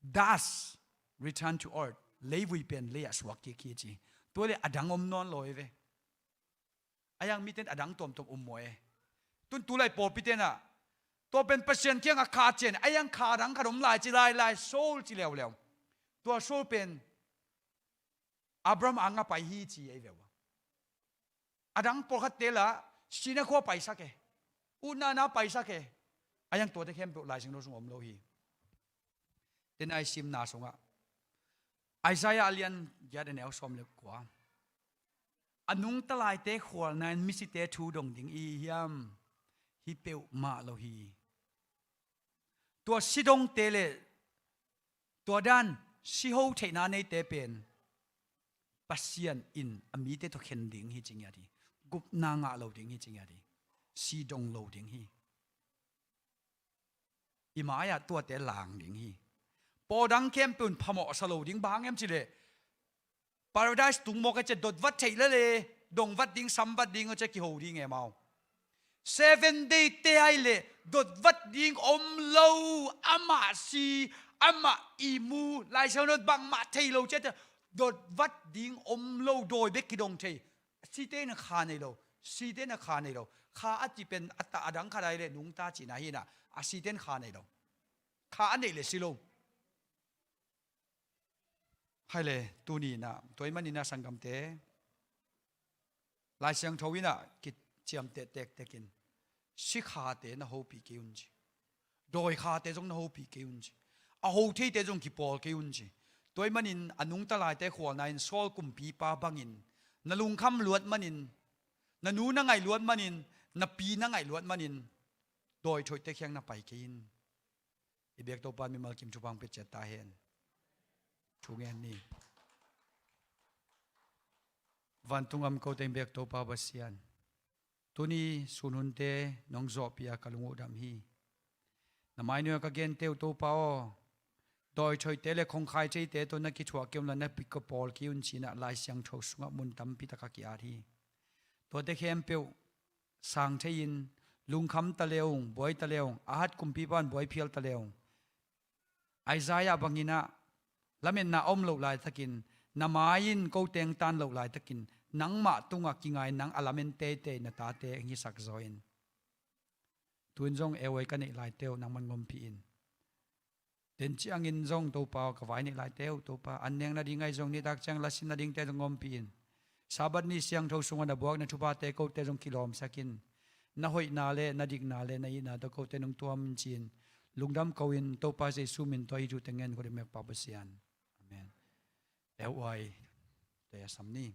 "Dust return to earth." Leivui pen lei ah suak kik hi ci. Tua le a dang om nawn lo hi ve. A yang mite in a dang tuamtuam um maw e. Tun tulai pawlpi ten a, tua pen Pasian kiang a kha cian, a yang kha dang khat om lai ci lai lai, soul ci leuleu. Tua soul pen Abraham ang a pai hi ci ei ve ua. A dang pawlkhatte la, sihna khua paisak e, utna na paisak e. A yang tuate khempeuh Lai Siangtho sung om lo hi. Tena i simna sungah Isaiah a lian giat a neu sawm le kua, "A nungta laite khualna in misite thu dong ding i hi hiam? Hi peuhmah lo hi. Tua si dongte le tua dan siho theihna neite pen Pasian in a mite tawh khen ding hi," ci ngiat hi. Gupna ngah lo ding hi ci ngiat hi. Si dong lo ding hi. I mai-ah tuate lang ding hi. Pawldang khempeuh in phamawhsa lo ding, bang hang hiam cih leh Paradise tung mawk a cia dotvat theih lel e, dongvat ding, samvat ding a cia kiho ding e mau. Seven Day te ahih leh dotvat ding om lo, amah si, amah ihmu, Lai Siangtho bangmah thei lo cia, dotvat ding om lo, dawi bek kidong thei. Site in a kha nei lo, site in a kha nei lo. Kha a cih pen a tah a dang khat ahi leh nungta cihna hi inah, a site in kha nei lo. Kha a neih leh si lo. Hai le, tuni inah, tua ahih manin ah sanggamte, Lai Siangtho inah kiciamteh tektek in, sikhate na hopih kei un ci. Dawikhate zong na hopih kei un ci. A ho theite zong kipawl kei un ci. Tua ahih manin a nungta laite khualna in Saul kumpipa bangin, na lungkham luat manin, na nu na ngaih luat manin, na pi na ngaih luat manin, dawi thoihte kiang na pai kei in. I biak Topa in mimal kim thupha hong pia ciat ta hen. Thu ngen ni. Vantung a om kote i biak Topa Pasian, tuni sun hunte nong zawhpih a ka lung uh dam hi. Na mai nuai-ah ka gente uh Topa aw, dawi thoihte le khongkhai theite tawh na kithuah kei un la, na pi kipawl kei un ci-in ah Lai Siangtho sungah mun tampi tak a ki-at hi. Tuate khempeuh sang thei-in, lungkham ta le ung, buai ta le ung, Ahaz kumpipa in buai phial ta le ung. Isaiah bangin ah, lametna a om loh laitakin, na mai in ko teng tan loh laitakin, nangmah tungah kingai, nang a lamen teitei na tate hong hisak zaw in. Tu-in zong A Y ka neih laite uh nangman ngompih in. Den ciangin zong Topa aw, ka vai neih laite uh Topa, an neng nading ahi zong, nitak ciang lasin nadingte zong ngompih in. Sabbath ni siangtho sungah na buak na thuphate kote zong kilawmsak in. Na hoihna le na dikna le na itna tawh kote nong tuam in ci-in, lungdam ko-in Topa Jesu min tawh hih thute ngen ka hong biak Pa Pasian. Amen. A Y te a sam ni.